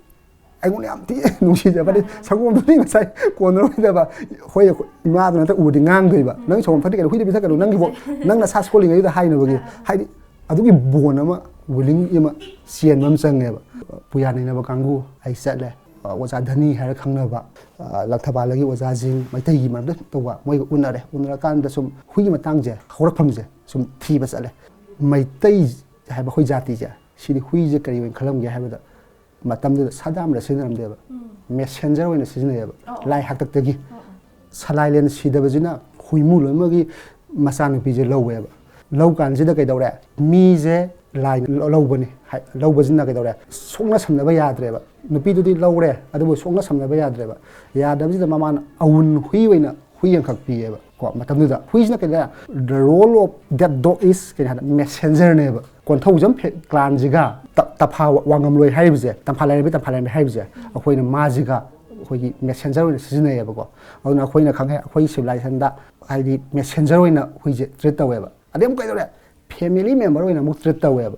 ꯑꯩꯉꯣꯟꯗ ꯌꯥꯝ ꯊꯤ ꯅꯨꯡꯁꯤꯖꯕ꯫ ꯑꯥ꯫ ꯁꯪꯒꯣꯝꯗꯨꯗꯤ ꯉꯁꯥꯏ ꯀꯣꯟꯅꯔꯣꯏꯗꯕ꯫ ꯍꯣꯏ, ꯑꯩꯈꯣꯏ ꯏꯃꯥꯗꯨꯅ ꯅꯠꯇ ꯎꯔꯗꯤ ꯉꯥꯡꯗꯣꯏꯕ꯫ ꯎꯝ꯫ "ꯅꯪ ꯁꯪꯒꯣꯝ ꯊꯛꯇꯤ ꯀꯩꯅꯣ, ꯍꯨꯏꯗ ꯄꯤꯊꯛꯀꯅꯨ, ꯅꯪꯒꯤꯕꯣ-, ꯅꯪ ꯅꯁꯥ ꯁꯣꯜꯂꯤꯉꯩꯗꯨꯗ" ꯍꯥꯏꯅꯕꯒꯤ꯫ ꯑꯥ, ꯑꯥ꯫ ꯍꯥꯏꯗꯤ ꯑꯗꯨꯒꯤ ꯕꯣꯟ ꯑꯃ, ꯋꯤꯂꯤꯡ ꯑꯃ ꯆꯦꯟꯕ ꯑꯃ ꯆꯪꯉꯦꯕ꯫ ꯄꯨꯌꯥ ꯅꯩꯅꯕ ꯀꯥꯡꯕꯨ ꯑꯩ ꯆꯠꯂꯦ꯫ ꯑꯣꯖꯥ ꯙꯅꯤ ꯍꯥꯏꯔ ꯈꯪꯅꯕ, ꯂꯪꯊꯕꯥꯜꯗꯒꯤ ꯑꯣꯖꯥꯁꯤꯡ, ꯃꯩꯇꯩꯒꯤ ꯃꯔꯝꯗ ꯇꯧꯕ, ꯃꯣꯏꯒ ꯎꯅꯔꯦ꯫ ꯎꯅꯔꯀꯥꯟꯗ ꯁꯨꯝ ꯍꯨꯏꯒꯤ ꯃꯇꯥꯡꯁꯦ, ꯍꯧꯔꯛꯐꯝꯁꯦ ꯁꯨꯝ ꯊꯤꯕ ꯆꯠꯂꯦ꯫ ꯃꯩꯇꯩ ꯍꯥꯏꯕ ꯑꯩꯈꯣꯏ ꯖꯥꯇꯤꯁꯦ, ꯁꯤꯗꯤ ꯍꯨꯏꯁꯦ ꯀꯔꯤ ꯑꯣꯏꯅ ꯈꯜꯂꯝꯒꯦ ꯍꯥꯏꯕꯗ, ꯃꯇꯝꯗꯨꯗ ꯁꯥꯗꯥꯝꯗ ꯁꯤꯖꯤꯟꯅꯔꯝꯗꯦꯕ, ꯃꯦꯁꯦꯟꯖꯔ ꯑꯣꯏꯅ ꯁꯤꯖꯤꯟꯅꯩꯌꯦꯕ꯫ ꯑꯣ, ꯑꯣ꯫ ꯂꯥꯏ ꯍꯥꯛꯇꯛꯇꯒꯤ꯫ ꯑꯣ, ꯑꯣ꯫ ꯁꯂꯥꯏꯂꯦꯟ ꯁꯤꯗꯕꯁꯤꯅ ꯍꯨꯏꯃꯨ ꯂꯣꯏꯃꯒꯤ ꯃꯆꯥꯅꯨꯄꯤꯁꯦ ꯂꯧꯋꯦꯕ꯫ ꯂꯧ ꯀꯥꯟꯁꯤꯗ ꯀꯩꯗꯧꯔꯦ? ꯃꯤꯁꯦ ꯂꯥꯏꯅ ꯂ-, ꯂꯧꯕꯅꯤ꯫ ꯍꯥꯏ-, ꯂꯧꯕꯁꯤꯅ ꯀꯩꯗꯧꯔꯦ? ꯁꯣꯛꯅ ꯁꯝꯅꯕ ꯌꯥꯗ꯭ꯔꯦꯕ꯫ ꯅꯨꯄꯤꯗꯨꯗꯤ ꯂꯧꯔꯦ, ꯑꯗꯨꯕꯨ ꯁꯣꯛꯅ ꯁꯝꯅꯕ ꯌꯥꯗ꯭ꯔꯦꯕ꯫ ꯌꯥꯗꯕꯁꯤꯗ ꯃꯃꯥꯅ ꯑꯋꯨꯟ ꯍꯨꯏ ꯑꯣꯏꯅ ꯍꯨꯏ ꯑꯃꯈꯛ ꯄꯤꯌꯦꯕ꯫ ꯀꯣ, ꯃꯇꯝꯗꯨꯗ ꯍꯨꯏꯁꯤꯅ ꯀꯩꯗꯧꯔꯦ? The role of that dog is ꯀꯩꯅꯣ ꯍꯥꯏꯗ, ꯃꯦꯁꯦꯟꯖꯔꯅꯦꯕ꯫ ꯀꯣꯟꯊꯧꯖꯝ ꯐꯦ-, ꯀ꯭ꯂꯥꯟꯁꯤꯒ ꯇ-, ꯇꯐꯥ ꯋꯥ-, ꯋꯥꯉꯝꯂꯣꯏ ꯍꯥꯏꯔꯤꯕꯁꯦ, ꯇꯝꯐꯥ ꯂꯥꯏꯔꯦꯝꯕꯤ, ꯇꯝꯐꯥ ꯂꯥꯏꯔꯦꯝꯕꯤ ꯍꯥꯏꯔꯤꯕꯁꯦ, ꯑꯩꯈꯣꯏꯅ ꯃꯥꯁꯤꯒ ꯑꯩꯈꯣꯏꯒꯤ ꯃꯦꯁꯦꯟꯖꯔ ꯑꯣꯏꯅ ꯁꯤꯖꯤꯟꯅꯩꯌꯦꯕꯀꯣ꯫ ꯑꯗꯨꯅ ꯑꯩꯈꯣꯏꯅ ꯈꯪꯉꯦ, ꯑꯩꯈꯣꯏ ꯁꯤꯚꯤꯂꯥꯏꯖꯦꯁꯟꯗ ꯍꯥꯏꯗꯤ ꯃꯦꯁꯦꯟꯖꯔ ꯑꯣꯏꯅ ꯍꯨꯏꯁꯦ ꯇ꯭ꯔꯤꯠ ꯇꯧꯋꯦꯕ꯫ ꯑꯗꯩ ꯑꯃꯨꯛ ꯀꯩꯗꯧꯔꯦ? ꯐꯦꯃꯤꯂꯤ ꯃꯦꯝꯕꯔ ꯑꯣꯏꯅ ꯑꯃꯨꯛ ꯇ꯭ꯔꯤꯠ ꯇꯧꯋꯦꯕ꯫